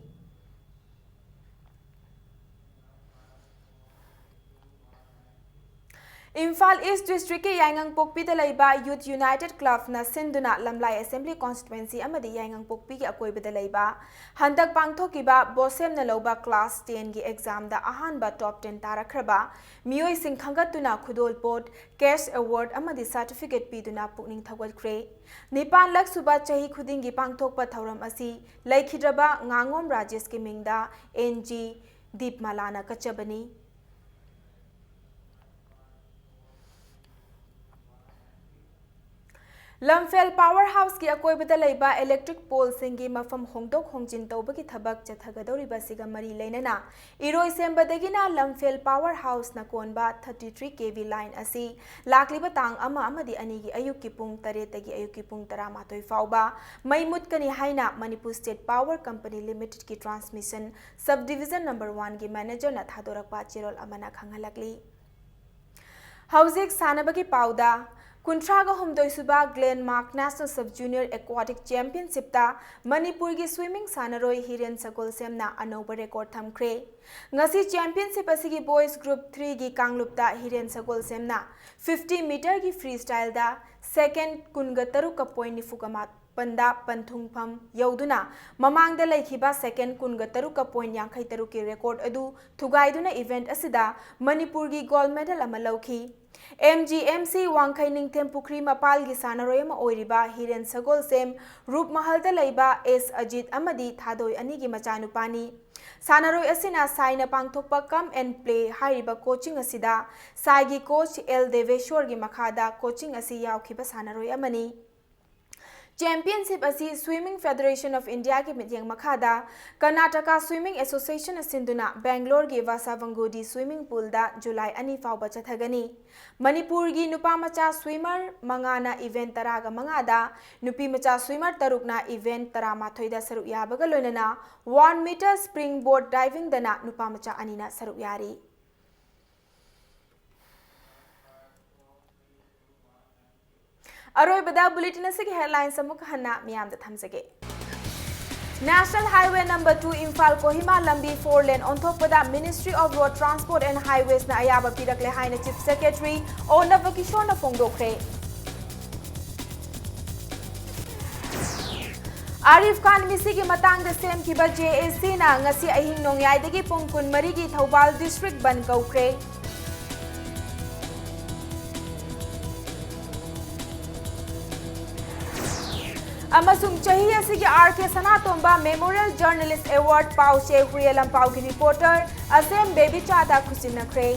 ꯏꯝꯐꯥꯜ ꯏꯁ ꯗꯤꯁꯇ꯭ꯔꯤꯛꯀꯤ ꯌꯥꯏꯉꯪꯄꯣꯛꯄꯤꯗ ꯂꯩꯕ ꯌꯨꯠ ꯌꯨꯅꯥꯏꯇꯦꯗ ꯀ꯭ꯂꯕꯅ ꯁꯤꯟꯗꯨꯅ ꯂꯝꯂꯥꯏ ꯑꯦꯁꯦꯝꯕ꯭ꯂꯤ ꯀꯣꯟꯁꯇꯤꯇ꯭ꯋꯦꯟꯁꯤ ꯑꯃꯗꯤ ꯌꯥꯏꯉꯪꯄꯣꯛꯄꯤꯒꯤ ꯑꯀꯣꯏꯕꯗ ꯂꯩꯕ ꯍꯟꯗꯛ ꯄꯥꯡꯊꯣꯛꯈꯤꯕ ꯕꯣꯁꯦꯝꯅ ꯂꯧꯕ ꯀ꯭ꯂꯥꯁ ꯇꯦꯟꯒꯤ ꯑꯦꯛꯖꯥꯝꯗ ꯑꯍꯥꯟꯕ ꯇꯣꯞ ꯇꯦꯟ ꯇꯥꯔꯛꯈ꯭ꯔꯕ ꯃꯤꯑꯣꯏꯁꯤꯡ ꯈꯟꯒꯠꯇꯨꯅ ꯈꯨꯗꯣꯜꯄꯣꯠ, ꯀꯦꯁ ꯑꯦꯋꯥꯔꯗ ꯑꯃꯗꯤ ꯁꯥꯔꯇꯤꯐꯤꯀꯦꯠ ꯄꯤꯗꯨꯅ ꯄꯨꯛꯅꯤꯡ ꯊꯧꯒꯠꯈ꯭ꯔꯦ꯫ ꯅꯤꯄꯥꯟꯂꯛ ꯁꯨꯕ ꯆꯍꯤ ꯈꯨꯗꯤꯡꯒꯤ ꯄꯥꯡꯊꯣꯛꯄ ꯊꯧꯔꯝ ꯑꯁꯤ ꯂꯩꯈꯤꯗ꯭ꯔꯕ ꯉꯥꯉꯣꯝ ꯔꯥꯖꯦꯁꯀꯤ ꯃꯤꯡꯗ ꯑꯦꯟ ꯖꯤ ꯗꯤꯞꯃꯥꯂꯥꯅ ꯀꯠꯆꯕꯅꯤ꯫ ꯂꯝꯐꯦꯜ ꯄꯥꯋꯔ ꯍꯥꯎꯁꯀꯤ ꯑꯀꯣꯏꯕꯗ ꯂꯩꯕ ꯏꯂꯦꯛꯇ꯭ꯔꯤꯛ ꯄꯣꯜꯁꯤꯡꯒꯤ ꯃꯐꯝ ꯍꯣꯡꯗꯣꯛ ꯍꯣꯡꯖꯤꯟ ꯇꯧꯕꯒꯤ ꯊꯕꯛ ꯆꯠꯊꯒꯗꯧꯔꯤꯕ ꯑꯁꯤꯒ ꯃꯔꯤ ꯂꯩꯅꯅ ꯏꯔꯣꯏꯁꯦꯝꯕꯗꯒꯤꯅ ꯂꯝꯐꯦꯜ ꯄꯥꯋꯔ ꯍꯥꯎꯁꯅ ꯀꯣꯟꯕ ꯊꯥꯔꯇꯤ ꯊ꯭ꯔꯤ ꯀꯦ ꯚꯤ ꯂꯥꯏꯟ ꯑꯁꯤ ꯂꯥꯛꯂꯤꯕ ꯇꯥꯡ ꯑꯃ ꯑꯃꯗꯤ ꯑꯅꯤꯒꯤ ꯑꯌꯨꯛꯀꯤ ꯄꯨꯡ ꯇꯔꯦꯠꯇꯒꯤ ꯑꯌꯨꯛꯀꯤ ꯄꯨꯡ ꯇꯔꯥꯃꯥꯊꯣꯏ ꯐꯥꯎꯕ ꯃꯩ ꯃꯨꯠꯀꯅꯤ ꯍꯥꯏꯅ ꯃꯅꯤꯄꯨꯔ ꯁ꯭ꯇꯦꯠ ꯄꯥꯋꯔ ꯀꯝꯄꯅꯤ ꯂꯤꯃꯤꯇꯦꯗꯀꯤ ꯇ꯭ꯔꯥꯟꯁꯃꯤꯁꯟ ꯁꯕ ꯗꯤꯕꯤꯖꯟ ꯅꯝꯕꯔ ꯋꯥꯟꯒꯤ ꯃꯦꯅꯦꯖꯔꯅ ꯊꯥꯗꯣꯔꯛꯄ ꯆꯦꯔꯣꯜ ꯑꯃꯅ ꯈꯪꯍꯜꯂꯛꯂꯤ꯫ ꯍꯧꯖꯤꯛ ꯁꯥꯟꯅꯕꯒꯤ ꯄꯥꯎꯗ, ꯀꯨꯟꯊ꯭ꯔꯥꯒ ꯍꯨꯝꯗꯣꯏ ꯁꯨꯕ ꯒ꯭ꯂꯦꯟꯃꯥꯔꯛ ꯅꯦꯁꯅꯦꯜ ꯁꯕ ꯖꯨꯅꯤꯌꯔ ꯑꯦꯀ꯭ꯋꯥꯇꯤꯛ ꯆꯦꯝꯄꯤꯌꯟꯁꯤꯞꯇ ꯃꯅꯤꯄꯨꯔꯒꯤ ꯁ꯭ꯋꯤꯃꯤꯡ ꯁꯥꯟꯅꯔꯣꯏ ꯍꯤꯔꯦꯟ ꯁꯒꯣꯜꯁꯦꯝꯅ ꯑꯅꯧꯕ ꯔꯦꯀꯣꯔꯗ ꯊꯝꯈ꯭ꯔꯦ꯫ ꯉꯁꯤ ꯆꯦꯝꯄꯤꯌꯟꯁꯤꯞ ꯑꯁꯤꯒꯤ ꯕꯣꯏꯁ ꯒ꯭ꯔꯨꯞ ꯊ꯭ꯔꯤꯒꯤ ꯀꯥꯡꯂꯨꯞꯇ ꯍꯤꯔꯦꯟ ꯁꯒꯣꯜꯁꯦꯝꯅ ꯐꯤꯐꯇꯤ ꯃꯤꯇꯔꯒꯤ ꯐ꯭ꯔꯤ ꯁ꯭ꯇꯥꯏꯜꯗ ꯁꯦꯀꯦꯟ ꯀꯨꯟꯒ ꯇꯔꯨꯛꯀ ꯄꯣꯏꯟ ꯅꯤꯐꯨꯒ ꯃꯥꯄꯟꯗ ꯄꯟꯊꯨꯡꯐꯝ ꯌꯧꯗꯨꯅ ꯃꯃꯥꯡꯗ ꯂꯩꯈꯤꯕ ꯁꯦꯀꯦꯟ ꯀꯨꯟꯒ ꯇꯔꯨꯛꯀ ꯄꯣꯏꯟ ꯌꯥꯡꯈꯩ ꯇꯔꯨꯛꯀꯤ ꯔꯦꯀꯣꯔꯗ ꯑꯗꯨ ꯊꯨꯒꯥꯏꯗꯨꯅ ꯏꯚꯦꯟꯠ ꯑꯁꯤꯗ ꯃꯅꯤꯄꯨꯔꯒꯤ ꯒꯣꯜꯗ ꯃꯦꯗꯜ ꯑꯃ ꯂꯧꯈꯤ꯫ ꯑꯦꯝ ꯖꯤ ꯑꯦꯝ ꯁꯤ ꯋꯥꯡꯈꯩ ꯅꯤꯡꯊꯦꯝ ꯄꯨꯈ꯭ꯔꯤ ꯃꯄꯥꯜꯒꯤ ꯁꯥꯟꯅꯔꯣꯏ ꯑꯃ ꯑꯣꯏꯔꯤꯕ ꯍꯤꯔꯦꯟ ꯁꯒꯣꯜꯁꯦꯝ ꯔꯨꯞꯃꯍꯜꯗ ꯂꯩꯕ ꯑꯦꯁ ꯑꯖꯤꯠ ꯑꯃꯗꯤ ꯊꯥꯗꯣꯏ ꯑꯅꯤꯒꯤ ꯃꯆꯥꯅꯨꯄꯥꯅꯤ꯫ ꯁꯥꯟꯅꯔꯣꯏ ꯑꯁꯤꯅ ꯁꯥꯏꯅ ꯄꯥꯡꯊꯣꯛꯄ ꯀꯝ ꯑꯦꯟ ꯄ꯭ꯂꯦ ꯍꯥꯏꯔꯤꯕ ꯀꯣꯆꯤꯡ ꯑꯁꯤꯗ ꯁꯥꯏꯒꯤ ꯀꯣꯆ ꯑꯦꯜ ꯗꯦꯕꯦꯁꯣꯔꯒꯤ ꯃꯈꯥꯗ ꯀꯣꯆꯤꯡ ꯑꯁꯤ ꯌꯥꯎꯈꯤꯕ ꯁꯥꯟꯅꯔꯣꯏ ꯑꯃꯅꯤ꯫ ꯆꯦꯝꯄꯤꯌꯟꯁꯤꯞ ꯑꯁꯤ Swimming Federation of Indiaꯒꯤ ꯃꯤꯠꯌꯦꯡ ꯃꯈꯥꯗ ꯀꯔꯅꯥꯇꯀꯥ ꯁ꯭ꯋꯤꯃꯤꯡ ꯑꯦꯁꯣꯁꯤꯌꯦꯁꯟꯅ ꯁꯤꯟꯗꯨꯅ ꯕꯦꯡꯒ꯭ꯂꯣꯔꯒꯤ ꯋꯥꯁꯥꯚꯪꯒꯣꯗꯤ ꯁ꯭ꯋꯤꯃꯤꯡ ꯄꯨꯜꯗ ꯖꯨꯂꯥꯏ ꯑꯅꯤ ꯐꯥꯎꯕ ꯆꯠꯊꯒꯅꯤ꯫ ꯃꯅꯤꯄꯨꯔꯒꯤ ꯅꯨꯄꯥ ꯃꯆꯥ ꯁ꯭ꯋꯤꯃꯔ ꯃꯉꯥꯅ ꯏꯚꯦꯟꯠ ꯇꯔꯥꯒ ꯃꯉꯥꯗ, ꯅꯨꯄꯤ ꯃꯆꯥ ꯁ꯭ꯋꯤꯃꯔ ꯇꯔꯨꯛꯅ ꯏꯚꯦꯟꯠ ꯇꯔꯥꯃꯥꯊꯣꯏꯗ ꯁꯔꯨꯛ ꯌꯥꯕꯒ ꯂꯣꯏꯅꯅ ꯋꯥꯟ ꯃꯤꯇꯔ ꯁ꯭ꯄ꯭ꯔꯤꯡ ꯕꯣꯔꯗ ꯗꯥꯏꯚꯤꯡꯗꯅ ꯅꯨꯄꯥ ꯃꯆꯥ ꯑꯅꯤꯅ ꯁꯔꯨꯛ ꯌꯥꯔꯤ꯫ ꯑꯔꯣꯏꯕꯗ ꯕꯨꯂꯦꯇꯤꯟ ꯑꯁꯤꯒꯤ ꯍꯦꯗꯂꯥꯏꯟꯁ ꯑꯃꯨꯛ ꯍꯟꯅ ꯃꯤꯌꯥꯝꯗ ꯊꯝꯖꯒꯦ꯫ National Highway number two Imphal Kohima lambi four lane ꯑꯣꯟꯊꯣꯛꯄꯗ Ministry of Road Transport and Highways ꯅ ꯑꯌꯥꯕ ꯄꯤꯔꯛꯂꯦ ꯍꯥꯏꯅ Chief Secretary ꯑꯣ ꯅꯕꯀꯤꯁꯣꯔꯅ ꯐꯣꯡꯗꯣꯛꯈ꯭ꯔꯦ꯫ ꯑꯥꯔꯤꯐ ꯈꯥꯟ ꯃꯤꯁꯤꯒꯤ ꯃꯇꯥꯡꯗ ꯁꯦꯝꯈꯤꯕ JAC ꯅ ꯉꯁꯤ ꯑꯍꯤꯡ ꯅꯣꯡꯌꯥꯏꯗꯒꯤ ꯄꯨꯡ ꯀꯨꯟꯃꯔꯤꯒꯤ ꯊꯧꯕꯥꯜ district ꯕꯟꯗ ꯀꯧꯈ꯭ꯔꯦ꯫ ꯑꯃꯁꯨꯡ ꯆꯍꯤ ꯑꯁꯤꯒꯤ R K ꯁꯅꯥꯇꯣꯝꯕ Memorial Journalist Award ꯄꯥꯎꯆꯦ ꯍꯨꯏꯌꯦ ꯂꯝꯄꯥꯎꯒꯤ reporter ꯑꯁꯦꯝ ꯕꯦꯕꯤꯆꯥꯗ ꯈꯨꯠꯁꯤꯟꯅꯈ꯭ꯔꯦ꯫